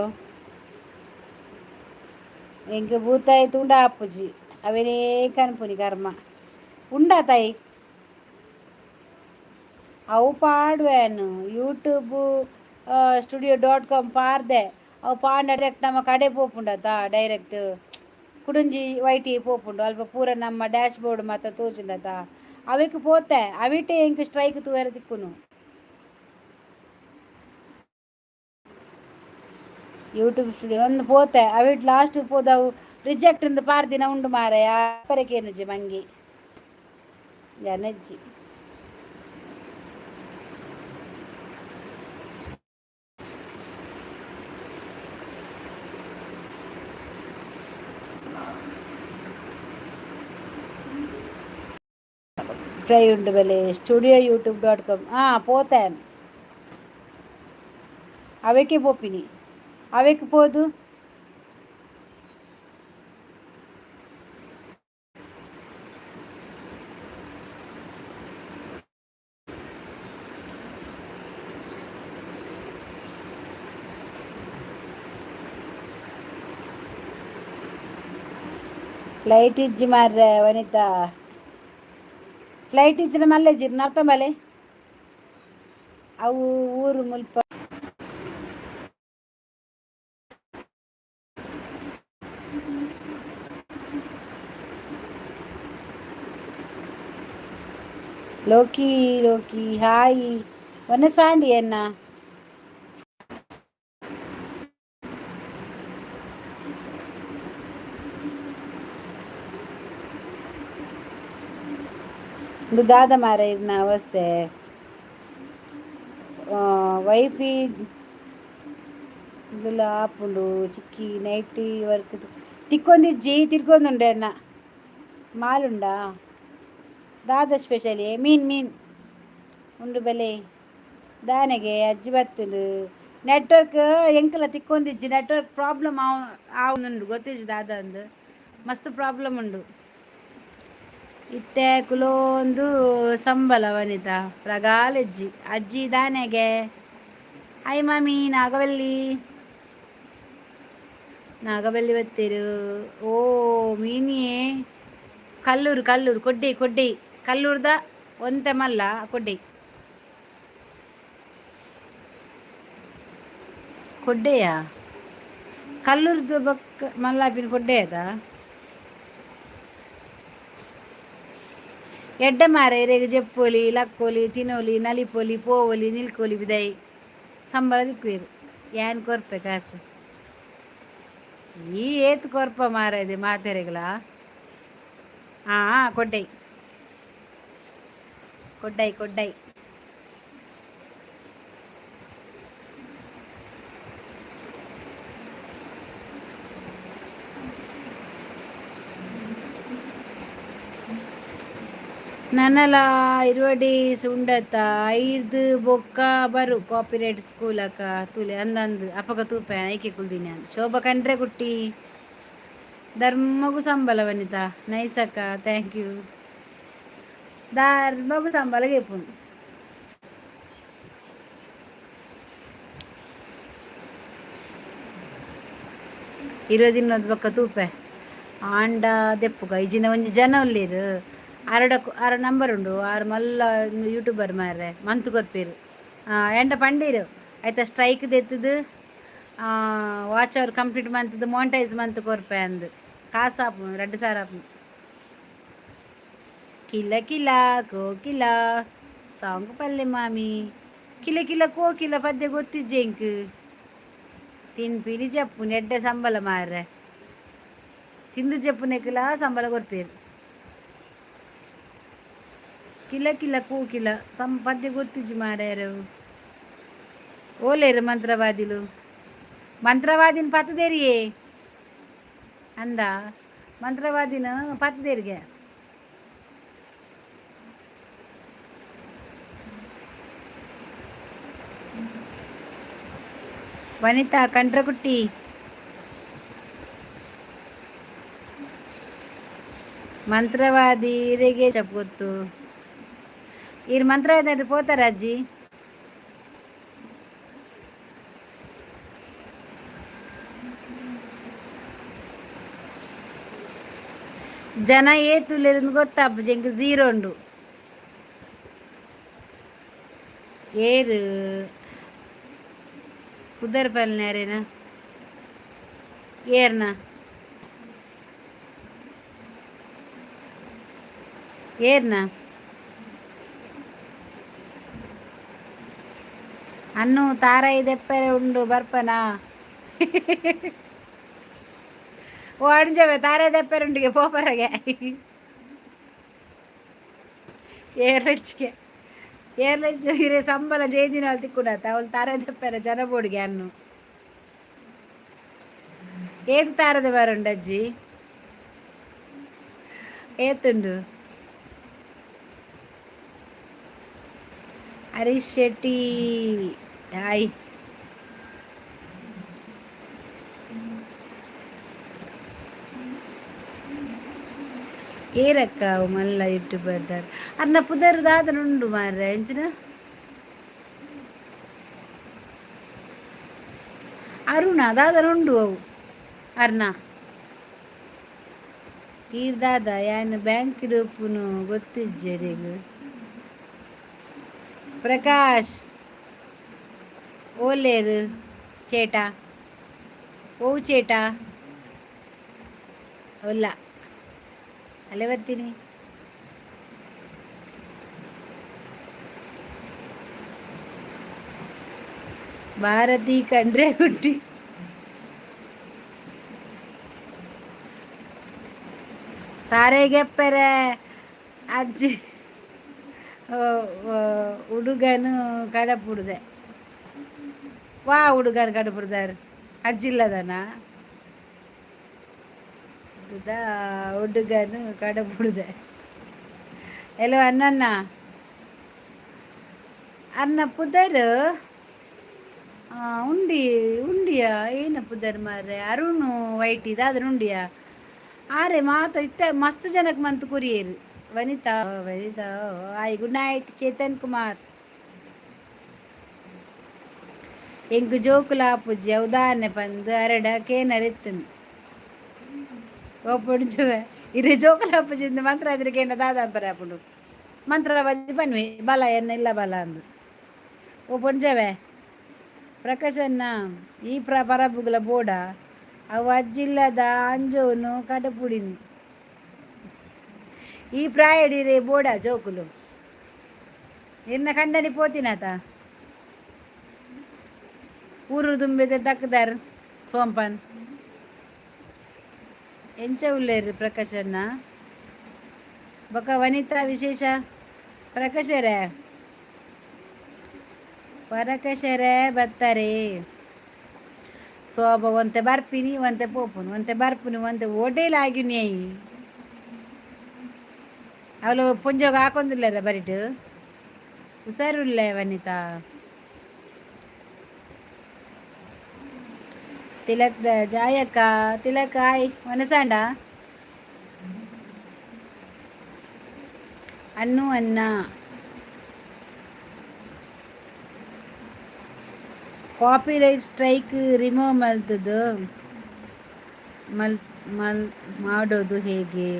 ಎಂಕ್ ಬೂತಾಯಿ ತೂಂಡ ಆಪುಜಿ, ಅವೇನೇ ಕನ್ಪುನಿ. ಕರ್ಮ ಉಂಡಾ ತಾಯಿ? ಅವು ಪಾಡುವೆನು ಯೂಟ್ಯೂಬ್ ಸ್ಟುಡಿಯೋ .ಕಾಮ್ ಪಾರ್ದೆ. ಅವು ಪಾಂಡ ಡೈರೆಕ್ಟ್ ನಮ್ಮ ಕಡೆ ಪೋಪುಂಡತ. ಡೈರೆಕ್ಟ್ ಕುಡೊಂಜಿ ವೈಟಿ ಪೋಪುಂಡು. ಅಲ್ಪ ಪೂರ ನಮ್ಮ ಡ್ಯಾಶ್ ಬೋರ್ಡ್ ಮಾತ ತೋಜುಂಡತ. ಅವೆಕ್ ಪೋತೆ. ಅವಿಟೆ ಎಂಕ್ ಸ್ಟ್ರೈಕ್ ತೂವೆರೆ ತಿಕ್ಕುನು. ಯೂಟ್ಯೂಬ್ ಸ್ಟುಡಿಯೋ ಒಂದು ಪೋತೆ. ಅವಿಟ್ ಲಾಸ್ಟ್ ಪೋದವು ರಿಜೆಕ್ಟ್ ಇಂದ ಪಾರ್ದಿನ ಉಂಡು ಮಾರೆ. ಅಪರಕೇನುಜಿ ಮಂಗಿ ಜನಜ್ಜಿ. ರಿಪ್ಲೈ ಉಂಡು ಬಲೆ. ಸ್ಟುಡಿಯೋ youtube.com ಹಾಂ ಪೋತೇನ್ ಅವೆಕ್ಕೆ ಪೋಪಿನಿ, ಅವೆಕ್ ಪೋದು. ಫ್ಲೈಟ್ ಇಜ್ಜಿ ಮಾರ್ರೆ ವನಿತಾ, ಫ್ಲೈಟ್ ಇಜ್ಜಿನ ಮಲ್ಲೆಜಿರ್ ನರ್ತಂಬಲೆ ಅವು ಊರು ಮುಲ್ಪ. ಲೋಕಿ ಲೋಕಿ ಹಾಯ್ ಒನ್ನೆ ಎನ್ನ. ಒಂದು ದಾದ ಮಾರ ಇದನ್ನ ಅವಸ್ಥೆ. ವೈಫಿ ಇಂದುಲ ಆಪುಂಡು ಚಿಕ್ಕಿ ನೈಟಿ ವರ್ಕ್ ತಿಕ್ಕೊಂದಿಜ್ಜಿ ತಿರ್ಗೊಂದುಂಡೆ ಅನ್ನ ಮಾಲುಂಡಾ ದಾದ ಸ್ಪೆಷಲಿ ಮೀನು ಮೀನು ಉಂಡು ಬೆಲೆ ದಾನೆಗೆ ಅಜ್ಜಿ ಬತ್ತುಂಡು. ನೆಟ್ವರ್ಕ್ ಎಂಕಲ ತಿಕ್ಕೊಂದಿಜ್ಜಿ, ನೆಟ್ವರ್ಕ್ ಪ್ರಾಬ್ಲಮ್ ಆವುಂದುಂಡು ಗೊತ್ತಿಜ್ಜಿ ದಾದ ಅಂದು ಮಸ್ತ್ ಪ್ರಾಬ್ಲಮ್ ಉಂಡು. ಇತ್ತೆ ಕುಲೋಂದು ಸಂಬಲ ವನಿತಾ ಪ್ರಗಾಲಜ್ಜಿ ಅಜ್ಜಿ ದಾನೆಗೆ. ಹಾಯ್ ಮಾಮಿ, ನಾಗವಲ್ಲಿ ನಾಗವಲ್ಲಿ ಬತ್ತೀರು. ಓ ಮೀನಿಯೇ ಕಲ್ಲೂರು ಕಲ್ಲೂರು ಕೊಡ್ಡಿ ಕೊಡ್ಡಿ ಕಲ್ಲೂರ್ದ ಒಂತೆ ಮಲ್ಲ ಕೊಡ್ಡಿ ಕೊಡ್ಡೆಯಾ ಕಲ್ಲೂರ್ದು ಬೊಕ್ಕ ಮಲ್ಲಾಪಿನ ಕೊಡ್ಡೆಯದ ಎಡ್ಡೆ ಮಾರೆ ಇರೆಗ್ ಜೆಪ್ಪೊಲಿ ಲಕ್ಕೊಲಿ ತಿನೊಲಿ ನಲಿಪೊಲಿ ಪೋವೊಲಿ ನಿಲ್ಕೊಲಿ ಬಿದೈ ಸಂಬಳ ದಿಕ್ಕುವೆರ್ ಯಾನ್ ಕೊರ್ಪೆ ಕಾಸು ಈ ಏತ್ ಕೊರ್ಪ ಮಾರಾಯ್ದೆ ಮಾತೆರೆಗ್ಲ. ಹಾಂ ಕೊಡ್ಡೈ ಕೊಡ್ಡೈ ಕೊಡ್ಡೈ. ನನಲ 20 ಡೇಸ್ ಉಂಡತ್ತ ಐದು ಬೊಕ್ಕ ಬರು ಕಾಪಿರೈಟ್ ಸ್ಕೂಲ್ ಅಕ್ಕ ತೂಲೆ ಅಂದಂದು ಅಪಗ ತೂಪೆ ಐಕೆ ಕುಲ್ದಿನಿ. ಶೋಭಾ ಕಂಡ್ರೆ ಕುಟ್ಟಿ ಧರ್ಮಗು ಸಂಬಳ ವನಿತಾ ನೈಸ್ ಅಕ್ಕ thank you. ಧರ್ಮಗು ಸಂಬಳ ಕೇಪುಂಡು. 20 ದಿನದ ಬೊಕ್ಕ ತೂಪೆ ಆಂಡ ದೆಪ್ಪುಗ ಇಜಿನ ಒಂಜಿ ಜನ ಉಲ್ಲೇರು ಅರಡ ಅರ ನಂಬರ್ ಉಂಡು ಆರು ಮಲ್ಲ ಯೂಟ್ಯೂಬರ್ ಮಾರ್ರೆ ಮಂತ್ ಕೊರ್ಪೇರು ಎಂಡ ಪಂಡೀರು ಆಯ್ತಾ ಸ್ಟ್ರೈಕ್ ದೆತ್ತದು ವಾಚ್ ಅವ್ರು ಕಂಪ್ಲೀಟ್ ಮಂತದ್ದು ಮಾನಿಟೈಸ್ ಮಂತ್ ಕೊರ್ಪೆ ಅಂದು ಕಾಸು ಆಪು 2000 ಆಪು. ಕಿಲ ಕಿಲ ಕೋಕಿಲ ಸಾಂಗ್ ಪಲ್ಲೆ ಮಾಮಿ ಕಿಲ ಕಿಲ ಕೋಕಿಲ ಪದ್ಯ ಗೊತ್ತಿಜ್ಜೆ ಇಂಕ್ ತಿನ್ಪಿನಿ ಜಪ್ಪು ಎಡ್ಡೆ ಸಂಬಳ ಮಾರ್ರೆ ತಿಂದು ಜಪ್ಪುನೆಕ್ಲ ಸಂಬಳ ಕೊರ್ಪೇರು. ಕಿಲ ಕಿಲ ಕೋಕಿಲ ಸಂ ಪದ್ಯ ಗೊತ್ತಿಜ್ಜಿ ಮಾರ್ಯಾರು ಓಲೇರು ಮಂತ್ರವಾದಿಲು ಮಂತ್ರವಾದಿನ ಪತ್ತದೇರಿಯೇ ಅಂದ ಮಂತ್ರವಾದಿನ ಪತ್ತದೇರಿಗೆ. ವನಿತಾ ಕಂಡ್ರಕುಟ್ಟಿ ಮಂತ್ರವಾದಿ ಇರೆಗೆ ಚಪ್ ಗೊತ್ತು ಈರ್ ಮಂತ್ರವಾದಿ ಪೋತಾರ ಅಜ್ಜಿ. ಜನ ಏತುಲ್ಲೆರ್ ಗೊತ್ತಾಪುಜಿ ಎಂಕ್ ಝೀರೋ ಉಂಡು ಏರು ಪುದರ್ ಪಲ್ನೇರೇನ ಏರ್ನ ಏರ್ನ ಅನ್ನು ತಾರಾಯಿ ದೆಪ್ಪರೆ ಉಂಡು ಬರ್ಪನಾ ಓ ಅಣಜವೆ ತಾರಾಯಿ ದೆಪ್ಪರೆ ಉಂಡಿಗೆ ಪೋಪರಗೆ ಏರ್ಲೆಚ್ಗೆ ಏರ್ಲೆಚ್ ಹಿರೇ ಸಂಬಳ ಜೈದಿನ ತಿಕ್ಕುಡತ್ತ ಅವಳು ತಾರಾಯಿ ದೆಪ್ಪರೆ ಜನ ಬೋಡಿಗೆ ಅನ್ನು ಏದು ತಾರದ ಬರುಂಡು ಅಜ್ಜಿ ಏತುಂಡು. ಹರೀಶ್ ಶೆಟ್ಟಿ ಹಾಯ್. ಏರಕ್ಕ ಮಲ್ಲ ಯೂಟ್ಯೂಬರ್ ದಾರ್ ಅರ್ನ ಪುದರ್ ದಾದನ ಉಂಡು ಮಾರ್ರೆ ಎಂಚಿನ ಅರುಣ ದಾದನ ಉಂಡು ಅವು ಅರ್ನ. ಈರ್ ದಾದ ಯಾನ್ ಬ್ಯಾಂಕ್ ಉಪ್ಪುನು ಗೊತ್ತಿಜ್ಜೆರೆಗ್. ಪ್ರಕಾಶ್ ಓಲೇರು ಚೇಟ ಓ ಚೇಟ ಒಲ್ಲ ಅಲ್ಲೇ ಬರ್ತೀನಿ. ಭಾರತಿ ಕಂಡ್ರೆ ಗುಟ್ಟಿ. ತಾರೆಗೆಪ್ಪೆರೆ ಅಜ್ಜಿ ಹುಡುಗನು ಕಡಪುಡ್ದೆ. ವಾ ಹುಡುಗನ ಕಡಪುಡ್ದಾರೆ ಅಜ್ಜಿಲ್ಲದನ ಹುಡುಗನು ಕಡಪುಡ್ದೆ. ಎಲ್ಲೋ ಅಣ್ಣಣ್ಣ ಅನ್ನ ಪುದರ್ ಉಂಡಿ ಉಂಡಿಯ ಏನ ಪುದರ್ ಮಾರ್ರೆ ಅರುಣ್ ವೈಟ್ ಇದಾದ್ರೆ ಉಂಡಿಯಾ ಆರೆ ಮಾತ ಇತ್ತ ಮಸ್ತ್ ಜನಕ್ಕೆ ಮಂತ್ ಕೊರಿಯೇರು. ವನಿತಾ ವನಿತಾ ಆಯ್, ಗುಡ್ ನೈಟ್ ಚೇತನ್ ಕುಮಾರ್. ಎಂಕ್ ಜೋಕುಲು ಆಪುಜಿ ಅವು ದಾನೆ ಪಂದ್ ಅರೆಡ ಕೇನರೆ ಇತ್ತುಂಡು. ಓಪುಂಡುವೆ ಇರೆ ಜೋಕುಲು ಆಪುಜಿ ಮಂತ್ರ ಆದ್ರೆ ಕೇನ ದಾದ ಪರ ಆಪುಂಡು ಮಂತ್ರ ಬಜ್ಜಿ ಪನ್ವೆ ಬಲ ಎನ್ನ ಇಲ್ಲ ಬಲ ಅಂದು. ಓ ಪೊಂಜವೆ ಪ್ರಕಾಶನ್ನ ಈ ಪ್ರ ಪರಬುಗುಲ ಬೋಡ ಅವು ಅಜ್ಜಿಲ್ಲದ ಅಂಜೋನು ಕಡಪುಡಿನಿ. ಈ ಪ್ರಾಯಡಿರೆ ಬೋಡ ಜೋಕುಲು ಇನ್ನ ಕಂಡನಿ ಪೋತಿನಾತ ಊರು ದುಂಬೆದೆ ತಕ್ಕದಾರ್ ಸೋಂಪನ್. ಎಂಚ ಉಲ್ಲೇರು ಪ್ರಕಾಶನ್ನ ಬೊಕ ವನಿತಾ ವಿಶೇಷ ಪ್ರಕಾಶರೇ ಪರಕಶರೇ ಬತ್ತಾರೆ. ಸೋಬ ಒಂತೆ ಬರ್ಪಿನಿ ಒಂತೆ ಪೋಪುನು ಒಂತೆ ಬರ್ಪುನಿ ಒಂತೆ ಓಟೇಲ್ ಆಗಿನಿ. ಅವಳು ಪುಂಜೋಗ ಹಾಕೊಂದಿಲ್ಲರ ಬರಿಟ್ ಹುಷಾರುಳ್ಳೆ ವನಿತಾ. ತಿಲಕ್ ಜಾಯಕ್ಕ ತಿಲಕ್ ಆಯ್ ವನಸಾಂಡ ಅನ್ನು ಅನ್ನ ಕಾಪಿರೈಟ್ ಸ್ಟ್ರೈಕ್ ರಿಮೂವ್ ಮಲ್ತದು ಮಲ್ ಮಲ್ ಮಾಡೋದು ಹೇಗೆ?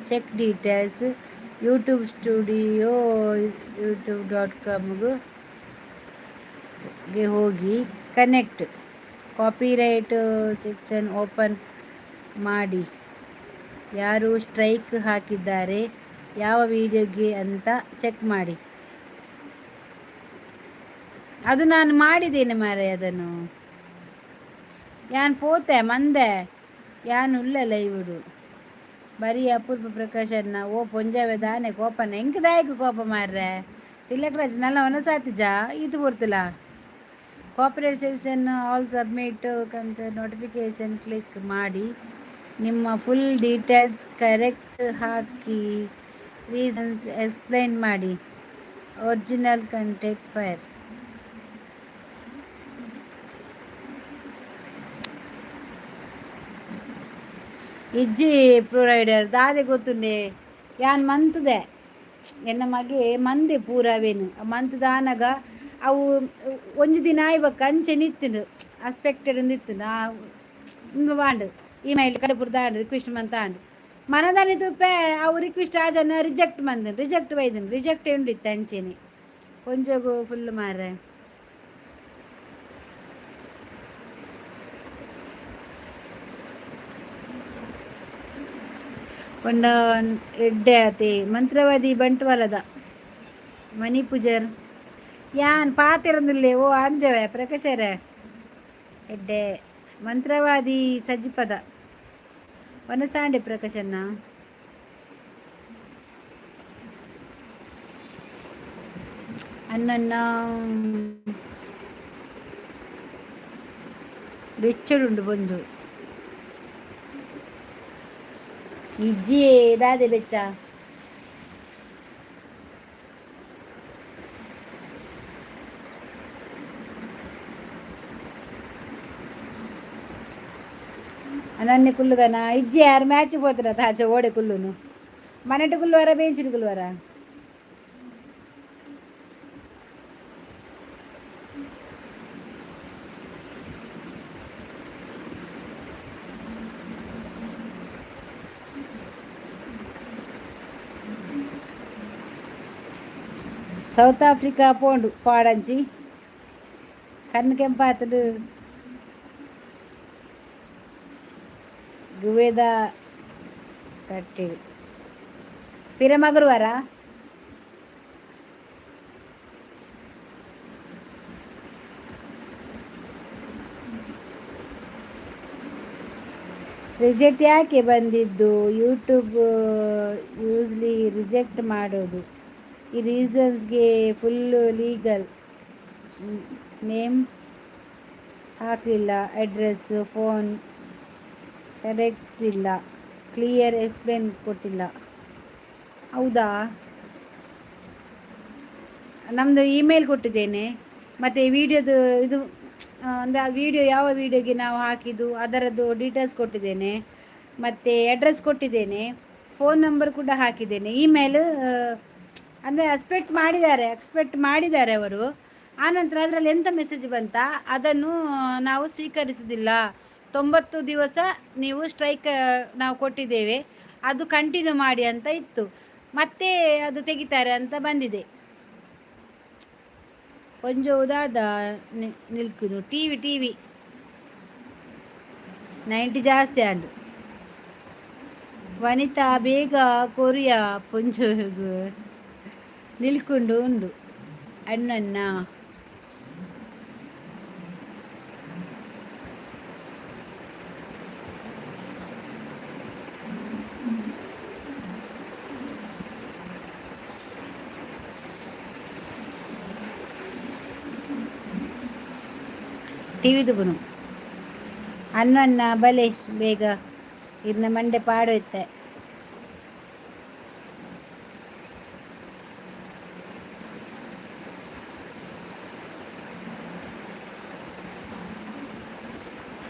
Check details YouTube studio YouTube dot ಕಾಮ್ಗೆ ಹೋಗಿ ಕನೆಕ್ಟ್ ಕಾಪಿರೈಟ್ ಸೆಕ್ಷನ್ ಓಪನ್ ಮಾಡಿ, ಯಾರು ಸ್ಟ್ರೈಕ್ ಹಾಕಿದ್ದಾರೆ, ಯಾವ ವಿಡಿಯೋಗೆ ಅಂತ ಚೆಕ್ ಮಾಡಿ. ಅದು ನಾನು ಮಾಡಿದ್ದೇನೆ ಮಾರೆ. ಅದನ್ನು ಯಾನ್ ಪೋತೆ ಮಂದೆ ಯಾನ್ ಉಲ್ಲಲ್ಲ ಇವುಡು ಬರೀ ಅಪೂರ್ವ ಪ್ರಕಾಶನ್ನ. ಓ ಪೊಂಜಾವೆ ದಾನೆ ಕೋಪನ ಎಂಕ್ ದಾಯಕ ಕೋಪ ಮಾರ್ರೆ? ತಿಲಕ್ ರಾಜ್ ನಲ್ಲ ಒನಸಾತಿಜಾ ಇದು ಬರ್ತಲ್ಲ. Copyright section all submit ಕಂಟ್ notification click ಮಾಡಿ, ನಿಮ್ಮ full details correct hockey, reasons explain ಮಾಡಿ. ಒರಿಜಿನಲ್ ಕಂಟೆಂಟ್ ಫೈರ್ ಇಜ್ಜಿ ಪ್ರೊವೈಡರ್ ದಾದೆ ಗೊತ್ತುಂಡೆ ಯಾನ್ ಮಂತುದೆ ಎನ್ನ ಮಗೆ ಮಂದೆ ಪೂರವೇನು ಮಂತುದಾನಗ ಅವು ಒಂಜಿ ದಿನ ಆಯ್ಬಕ್ಕ ಅಂಚೆ ನಿತ್ತುಂಡು ಅಸ್ಪೆಕ್ಟೆಡ್ ನಿತ್ತುಂಡು. ಆ ಬಾಂಡ್ ಇಮೇಲ್ ಕಡಪುರ್ದ ಆಂಡ್ ರಿಕ್ವೆಸ್ಟ್ ಮಂತ ಆಂಡ್ ಮನದಾನಿ ತೂಪೆ ಅವು ರಿಕ್ವೆಸ್ಟ್ ಆ ಜನ ರಿಜೆಕ್ಟ್ ಮಂದನ್ ರಿಜೆಕ್ಟ್ ಬೈದನ್ ರಿಜೆಕ್ಟ್ ಉಂಡಿತ್ತು ಅಂಚೆನೆ ಒಂಜೊಗು ಫುಲ್ ಮಾರ್ರೆ. ಪಂಡ ಎಡ್ಡೆ ಆತೆ ಮಂತ್ರವಾದಿ ಬಂಟ್ವಾಲದ ಮಣಿ ಪೂಜಾರ್ ಯಾನ್ ಪಾತೆರಂದಿಲ್ಲೆ. ಓ ಅಂಜವೆ ಪ್ರಕಾಶರೇ ಎಡ್ಡೆ ಮಂತ್ರವಾದಿ ಸಜಿಪದ ವನಸಾಂಡೆ ಪ್ರಕಾಶನ್ನ ಅಣ್ಣಣ್ಣ ಬೆಚ್ಚಡುಂಡು ಬೊಂಜು ಇಜ್ಜಿ ದಾದೆ ಬೆಚ್ಚ. ನನ್ನೆ ಕುಲ್ಲುದನ ಇಜ್ಜಿ, ಯಾರು ಮ್ಯಾಚ್ ಪೋತಿರ ತಾಚೆ ಓಡೆ ಕುಲ್ಲುನು? ಮನೆಟು ಕುಲ್ಲುವರ, ಬೇಂಚಿನ ಕುಲ್ಲುವರ? ಸೌತ್ ಆಫ್ರಿಕಾ ಪೋಂಡು ಪಾಡಂಚಿ ಕಣ್ಣು ಕೆಂಪಾತಲು. ಗುವೇದ ಕಟ್ಟಿ ಪಿರಮಗುರುವಾರ. ರಿಜೆಕ್ಟ್ ಯಾಕೆ ಬಂದಿದ್ದು? ಯೂಟ್ಯೂಬ್ ಯೂಸ್ಲಿ ರಿಜೆಕ್ಟ್ ಮಾಡೋದು ಈ ರೀಸನ್ಸ್ಗೆ. Full legal name ಹಾಕಲಿಲ್ಲ, address, phone correct ಇಲ್ಲ, ಕ್ಲಿಯರ್ ಎಕ್ಸ್ಪ್ಲೇನ್ ಕೊಟ್ಟಿಲ್ಲ. ಹೌದಾ? ನಮ್ಮದು ಇಮೇಲ್ ಕೊಟ್ಟಿದ್ದೇನೆ ಮತ್ತು ವಿಡಿಯೋದು ಇದು, ಅಂದರೆ ಆ ವಿಡಿಯೋ, ಯಾವ ವಿಡಿಯೋಗೆ ನಾವು ಹಾಕಿದ್ದು ಅದರದ್ದು ಡೀಟೇಲ್ಸ್ ಕೊಟ್ಟಿದ್ದೇನೆ ಮತ್ತು ಅಡ್ರೆಸ್ ಕೊಟ್ಟಿದ್ದೇನೆ, ಫೋನ್ ನಂಬರ್ ಕೂಡ ಹಾಕಿದ್ದೇನೆ, ಇಮೇಲ್. ಅಂದರೆ ಎಕ್ಸ್ಪೆಕ್ಟ್ ಮಾಡಿದ್ದಾರೆ, ಎಕ್ಸ್ಪೆಕ್ಟ್ ಮಾಡಿದ್ದಾರೆ ಅವರು. ಆನಂತರ ಅದರಲ್ಲಿ ಎಂಥ ಮೆಸೇಜ್ ಬಂತ? ಅದನ್ನು ನಾವು ಸ್ವೀಕರಿಸುವುದಿಲ್ಲ, 90 ದಿವಸ ನೀವು ಸ್ಟ್ರೈಕ್ ನಾವು ಕೊಟ್ಟಿದ್ದೇವೆ, ಅದು ಕಂಟಿನ್ಯೂ ಮಾಡಿ ಅಂತ ಇತ್ತು. ಮತ್ತೆ ಅದು ತೆಗಿತಾರೆ ಅಂತ ಬಂದಿದೆ. ಕೊಂಚ ಉದಾದ ನಿಲ್ಕುನು. ಟಿವಿ ಟಿವಿ 90 ಜಾಸ್ತಿ ಆಂಡು. ವನಿತಾ ಬೇಗ ಕೊರಿಯಾ ಪೊಂಜು ನಿಲ್ಕೊಂಡು ಉಂಡು ಅಣ್ಣನ್ನ. ಟಿವಿ ತುಪುನು ಅಣ್ಣನ್ನ. ಬಲೆ ಬೇಗ, ಇದನ್ನ ಮಂಡೆ ಪಾಡು ಇತ್ತೆ.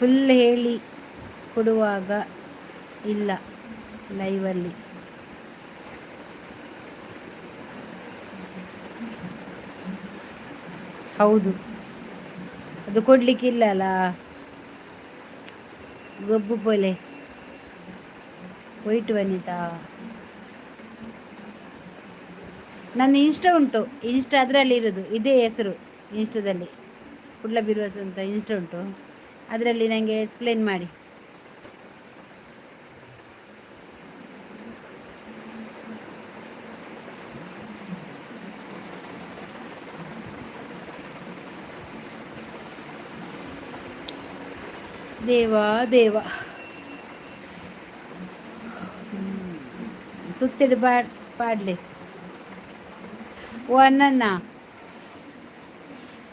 ಫುಲ್ ಹೇಳಿ ಕೊಡುವಾಗ ಇಲ್ಲ ಲೈವಲ್ಲಿ. ಹೌದು, ಅದು ಕೊಡ್ಲಿಕ್ಕಿಲ್ಲ ಅಲ್ಲ. ಗೊಬ್ಬು ಪೋಲೆ ವೈಟ್. ವನಿತಾ, ನನ್ನ ಇನ್ಸ್ಟಾ ಉಂಟು. ಇನ್ಸ್ಟಾ ಅದರಲ್ಲಿ ಇರೋದು, ಇದೇ ಹೆಸರು ಇನ್ಸ್ಟಾದಲ್ಲಿ. ಕುಡ್ಲ ಬಿರುವಸ್ ಅಂತ ಇನ್ಸ್ಟಾ ಉಂಟು. ಅದರಲ್ಲಿ ನನಗೆ ಎಕ್ಸ್ಪ್ಲೇನ್ ಮಾಡಿ. ದೇವಾ ದೇವ, ಸುತ್ತಿಡು ಪಾಡ್ಲಿ. ಓ ಅಣ್ಣಣ್ಣ,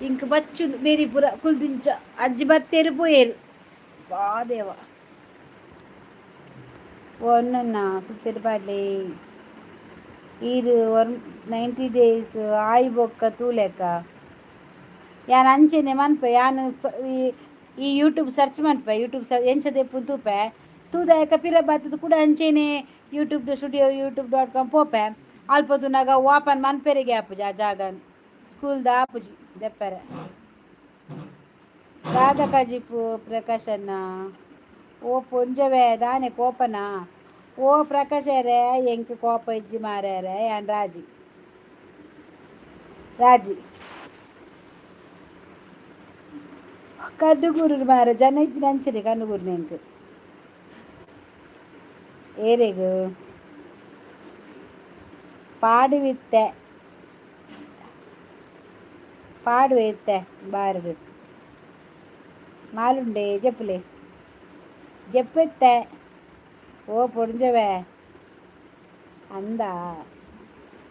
ಇಂಕ ಬಚ್ಚು ಬೇರಿ ಪುರ ಕುಲ್ದಿಂಚ ಅಜ್ಜಿ ಬತ್ತೇರು ಪೋಯೇರು. ಬಾ ದೇವ. ಓ ಅಣ್ಣಣ್ಣ, ಸುತ್ತಿಡು ಪಾಡ್ಲಿ. ಈರು ಒನ್ 90 ಡೇಸ್ ಆಯಿ ಬೊಕ್ಕ ತೂಲೆಕ ಯಾನ್ ಅಂಚೆನೆ ಮನ್ಪೆ. ಯಾನ್ ಈ ಈ ಯೂಟ್ಯೂಬ್ ಸರ್ಚ್ ಮನ್ಪೆ. ಯೂಟ್ಯೂಬ್ ಎಂಚ ದೆಪ್ಪು ತೂಪೆ. ತೂದಾಯಕ ಪಿರ ಬತ್ತದ ಕೂಡ ಅಂಚೆನೆ YouTube studio, YouTube.com ಪೋಪೆ. ಅಲ್ಪ ತೂನಾಗ ಓಪನ್ ಮನ್ಪೆರೆಗೆ ಆಪುಜಿ. ಆ ಜಾಗ ಸ್ಕೂಲ್ದ ಆಪುಜಿ ದೆಪ್ಪರೆ. ರಾಧಾ ಕಜಿಪು ಪ್ರಕಾಶಣ್ಣ. ಓ ಪೊಂಜವೆ, ದಾನೆ ಕೋಪನಾ? ಓ ಪ್ರಕಾಶರೇ, ಎಂಕ್ ಕೋಪ ಇಜ್ಜಿ ಮಾರ್ಯಾರೆ. ಯಾನ್ ರಾಜಿ ರಾಜಿ. ಕಣ್ಣುಗೂರು ಮಾರ ಜನ ಇಜ್ಜಿ ನಂಚನೆ ಕಣ್ಣುಗೂರು ಎಂಕ್ ಏರೆಗ್ ಪಾಡುವಿತ್ತೆ ಪಾಡುವೆ ಇತ್ತೆ ಬಾರಡು ಮಾಲುಂಡೆ ಜಪ್ಪುಲೆ ಜಪ್ಪೆತ್ತೆ. ಓ ಪೊಂಜವೆ ಅಂದ.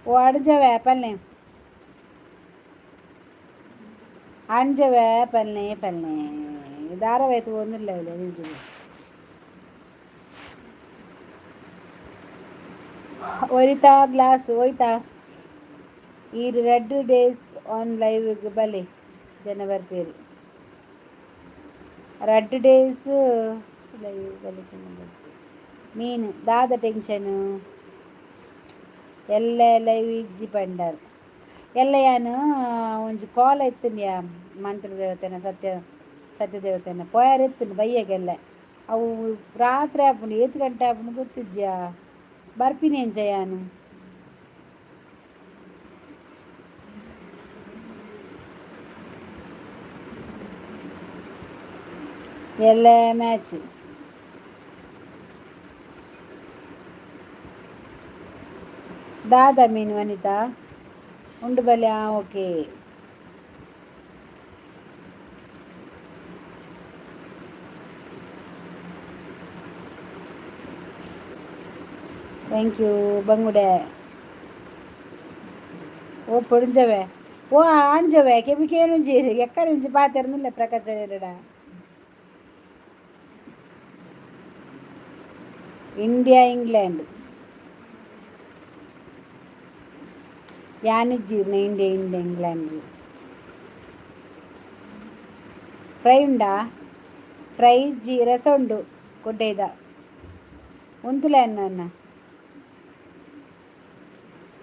ಓ ಅಡ್ಜವೆ ಪಲ್ಲೆ ಅಂಜವೆ ಪಲ್ಲೆ ಪಲ್ಲೆ ಧಾರಾವಾಹಿ ಒಂದಿಲ್ಲ ನಿಂತಿದೆ. ಒರಿತಾ ಗ್ಲಾಸ್ ಹೋಯ್ತಾ? ಈ red days on live ಬಲೆ ಜನ ಬರ್ಪೇರಿ. ರಡ್ಡ್ ಡೇಸ್ ಲೈವ್ ಮೀನು ದಾದ ಟೆನ್ಷನ್ ಎಲ್ಲ ಲೈವ್ ಇಜ್ಜಿ ಪಂಡರ್ ಎಲ್ಲ ಯಾನ್ ಒಂಜಿ ಕಾಲ್ ಇತ್ತುಂಡ್ಯಾ ಮಂತ್ರದೇವತೆನ ಸತ್ಯ ಸತ್ಯದೇವತೆನ ಪೋಯಾರ ಇತ್ತುಂಡು ಬಯ್ಯಗೆಲ್ಲ. ಅವು ರಾತ್ರಿ ಆಪುಂಡು, ಏತ್ ಗಂಟೆ ಆಪುಂಡು ಗೊತ್ತಿಜ್ಜಾ. ಬರ್ಪಿನಿ ಎಂಚ ಯಾನು? ಎಲ್ಲ ಮ್ಯಾಚ್ ದಾದಾ ಮೀನು ವನಿತಾ ಉಂಡು ಬಲೆ. ಹಾಂ, ಓಕೆ, thank you. ಬಂಗುಡೆ ಓ ಪೊಡಿಂಜವೆ ಓ ಆಣ್ಜವೆ ಕೆಬಿಕೇನುಂಜಿ ಎಕ್ಕಡಿಂಚಿ ಪಾತೆರ್ನಿಲ್ಲ ಪ್ರಕಾಶ ಎರಡ. ಇಂಡಿಯಾ ಇಂಗ್ಲೆಂಡ್ ಯಾನಿಜ್ಜಿ ಇಂಡಿಯಾ ಇಂಡಿಯಾ ಇಂಗ್ಲೆಂಡ್. ಫ್ರೈ ಉಂಡಾ? ಫ್ರೈ ಇಜ್ಜಿ, ರಸ ಉಂಡು. ಕೊಡ್ಡೈದ ಉಂತುಲೆ ಅನ್ನ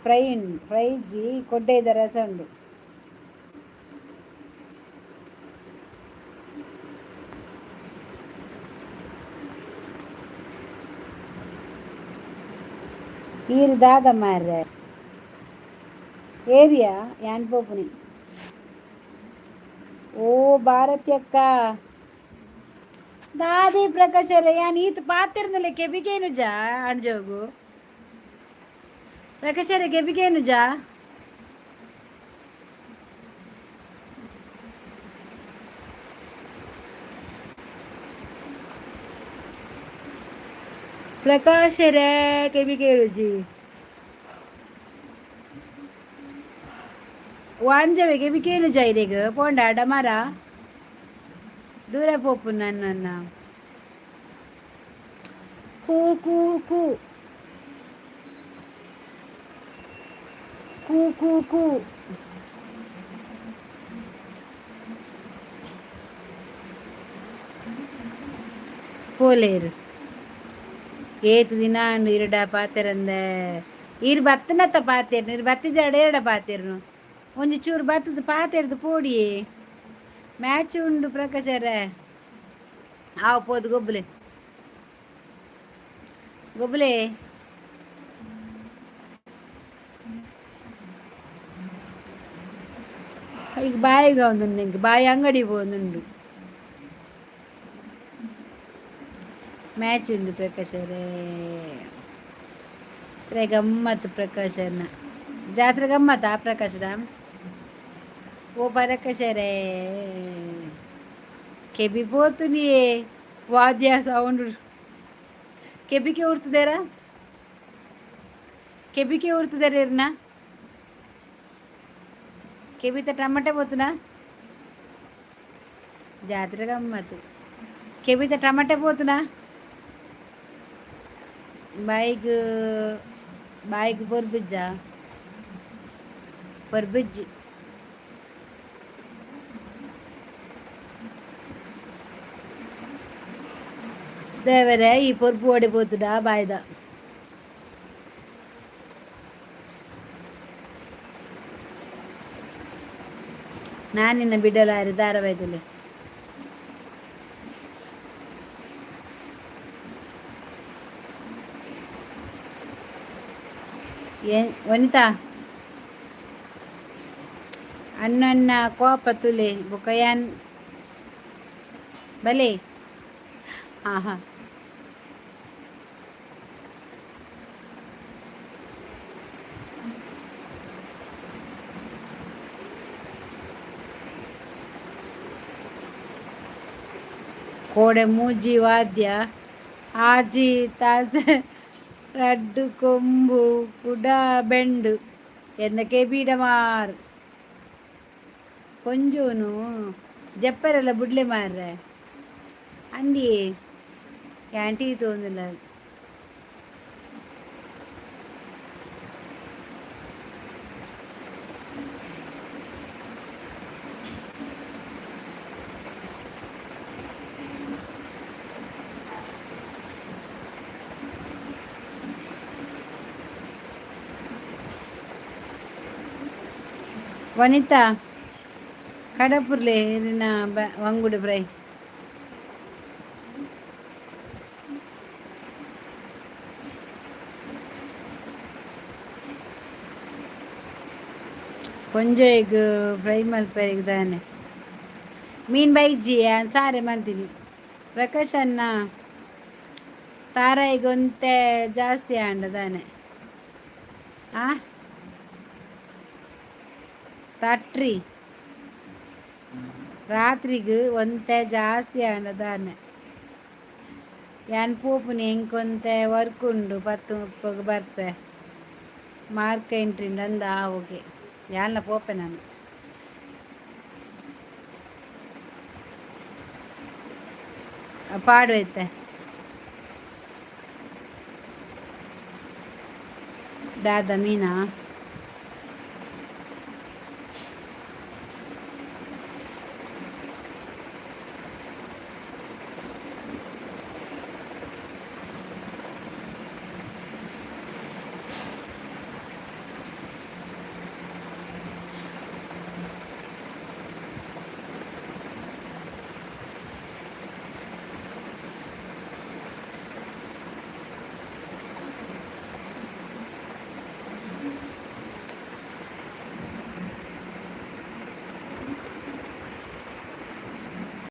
ಫ್ರೈ ಉಂಡು. ಫ್ರೈ ಇಜ್ಜಿ, ಕೊಡ್ಡೈದ ರಸ ಉಂಡು. ಈರ್ ದಾದ ಮಾರ್ರೆ ಏರಿಯಾ ಯಾನ್ ಪೋಪುನಿ. ಓ ಭಾರತಿ ಅಕ್ಕ, ದಾದಿ ಪ್ರಕಾಶರೇ, ಯಾನ್ ಈತ್ ಪಾತೆರ್ನಲೆ ಕೆಬಿಗೇನುಜಾ ಅಣ್ಜೋಗು? ಪ್ರಕಾಶರೇ, ಕೆಬಿಗೇನುಜಾ? ಪ್ರಕಾಶರೇ, ಕೆಬಿಗೇನುಜಿ? ವಾಂಜವೆಗೆ ಕೆಬಿಕೇನುಜ ಇರೆಗ್? ಪೋಂಡ ಡಮಾರ ದೂರ ಪೋಪು ನನ್ನ. ಕೂ ಕೂ ಕೂ ಕೂ ಕೂ ಕೂ. ಪೋಲೇರು ಏತ್ ದಿನ ಅಂಡ್ ಇರಡ ಪಾತೆರಂದೆ. ಈರ್ ಬತ್ತನತ್ತ ಪಾತೆರ್ನು, ಇರ್ ಬತ್ತಿಜಾಡ ಎರಡ ಪಾತೆರ್ನು. ಒಂಜಿ ಚೂರು ಬತ್ತದ ಪಾತೆರ್ದು ಪೋಡಿಯೇ. ಮ್ಯಾಚ್ ಉಂಡು ಪ್ರಕಾಶರೇ. ಆವು ಪೋದು ಗೊಬ್ಬಲೆ ಗೊಬ್ಬಲೆ. ಈಗ ಬಾಯಿಗೆ ಒಂದುಂಡು, ಇಂಕ್ ಬಾಯಿ ಅಂಗಡಿ ಪೋವೊಂದುಂಡು. ಮ್ಯಾಚ್ ಉಂಡು ಪ್ರಕಾಶರೇ. ಗಮ್ಮತ್ತು ಪ್ರಕಾಶನ ಜಾತ್ರೆ ಗಮ್ಮತ್ತಾ ಪ್ರಕಾಶದ? ಓ ಪ್ರಕಾಶರೇ, ಕೆಬಿ ಪೋತುನಿಯೇ ವಾದ್ಯ ಸೌಂಡ್. ಕೆಬಿಕೆ ಉರ್ತದೇರಾ? ಕೆಬಿಕೆ ಉರ್ತದೇರ ಇರ್ನ? ಕೆಬಿತ ಟಮಟೆ ಪೋತುನಾ? ಜಾತ್ರೆ ಗಮ್ಮತ್ತು. ಕೆಬಿತ ಟಮಟೆ ಪೋತುನಾ? ಬಾಯಿಗ್ ಬಾಯಿಗ್ ಪೊರ್ಬುಜ್ಜ? ಪೊರ್ಬುಜ್ಜಿ. ದೇವರೇ, ಈ ಪೊರ್ಬು ಓಡಿ ಪೋತುಡ ಬಾಯ್ದ. ನಾನಿನ್ನ ಬಿಡಲಾರಿ ಧಾರಾವಾಹಿದಲ್ಲಿ. ಏ ವನಿತಾ, ಅಣ್ಣಣ್ಣ ಕೋಪ ತುಲೆ ಬೊಕಯಾನ್ ಬಲೆ. ಹಾಂ ಹಾಂ, ಕೋಡೆ ಮೂಜಿ ವಾದ್ಯ ಆಜಿ ತಾಸ ರಡ್ಡು ಕೊಂಬು ಕುಡ ಬೆಂಡು ಎನ್ನ ಕೆಬೀಡ ಮಾರ್ ಕೊಂಜೋನು ಜಪ್ಪರೆಲ್ಲ ಬುಡ್ಲೆ ಮಾರ್ರೆ. ಅಂದಿ ಯಾಂಟಿ ತೋಂದಿಲ್ಲ. ವನಿತಾ, ಕಡಪುರ್ಲೆ ಇರಿನ ಬಂಗುಡೆ ಫ್ರೈ. ಕೊಂಜೆಗ್ ಫ್ರೈ ಮಲ್ಪೆರೆಗ್ ದಾನೆ ಮೀನು ಬೈಜಿ, ಸಾರೆ ಮಲ್ತೀನಿ. ಪ್ರಕಾಶ್ ಅಣ್ಣ, ತಾರಾಯಿಗ್ ಒಂತೆ ಜಾಸ್ತಿ ಆಂಡ ದಾನೆ? ಆ ತಟ್ರಿ, ರಾತ್ರಿಗ್ ಒಂತೆ ಜಾಸ್ತಿ ಆಂಡ ದಾನೆ? ಯಾನ್ ಪೋಪುನಿ, ಎಂಕೊಂತೆ ವರ್ಕ್ ಉಂಡು, 10:30ಗ್ ಬರ್ಪೆ. ಮಾರ್ಕ್ ಎಂಟ್ರಿ ಅಂದ. ಓಕೆ, ಯಾನ್ಲ ಪೋಪೆ ನಾನು. ಪಾಡು ಐತೆ ದಾದ ಮೀನಾ?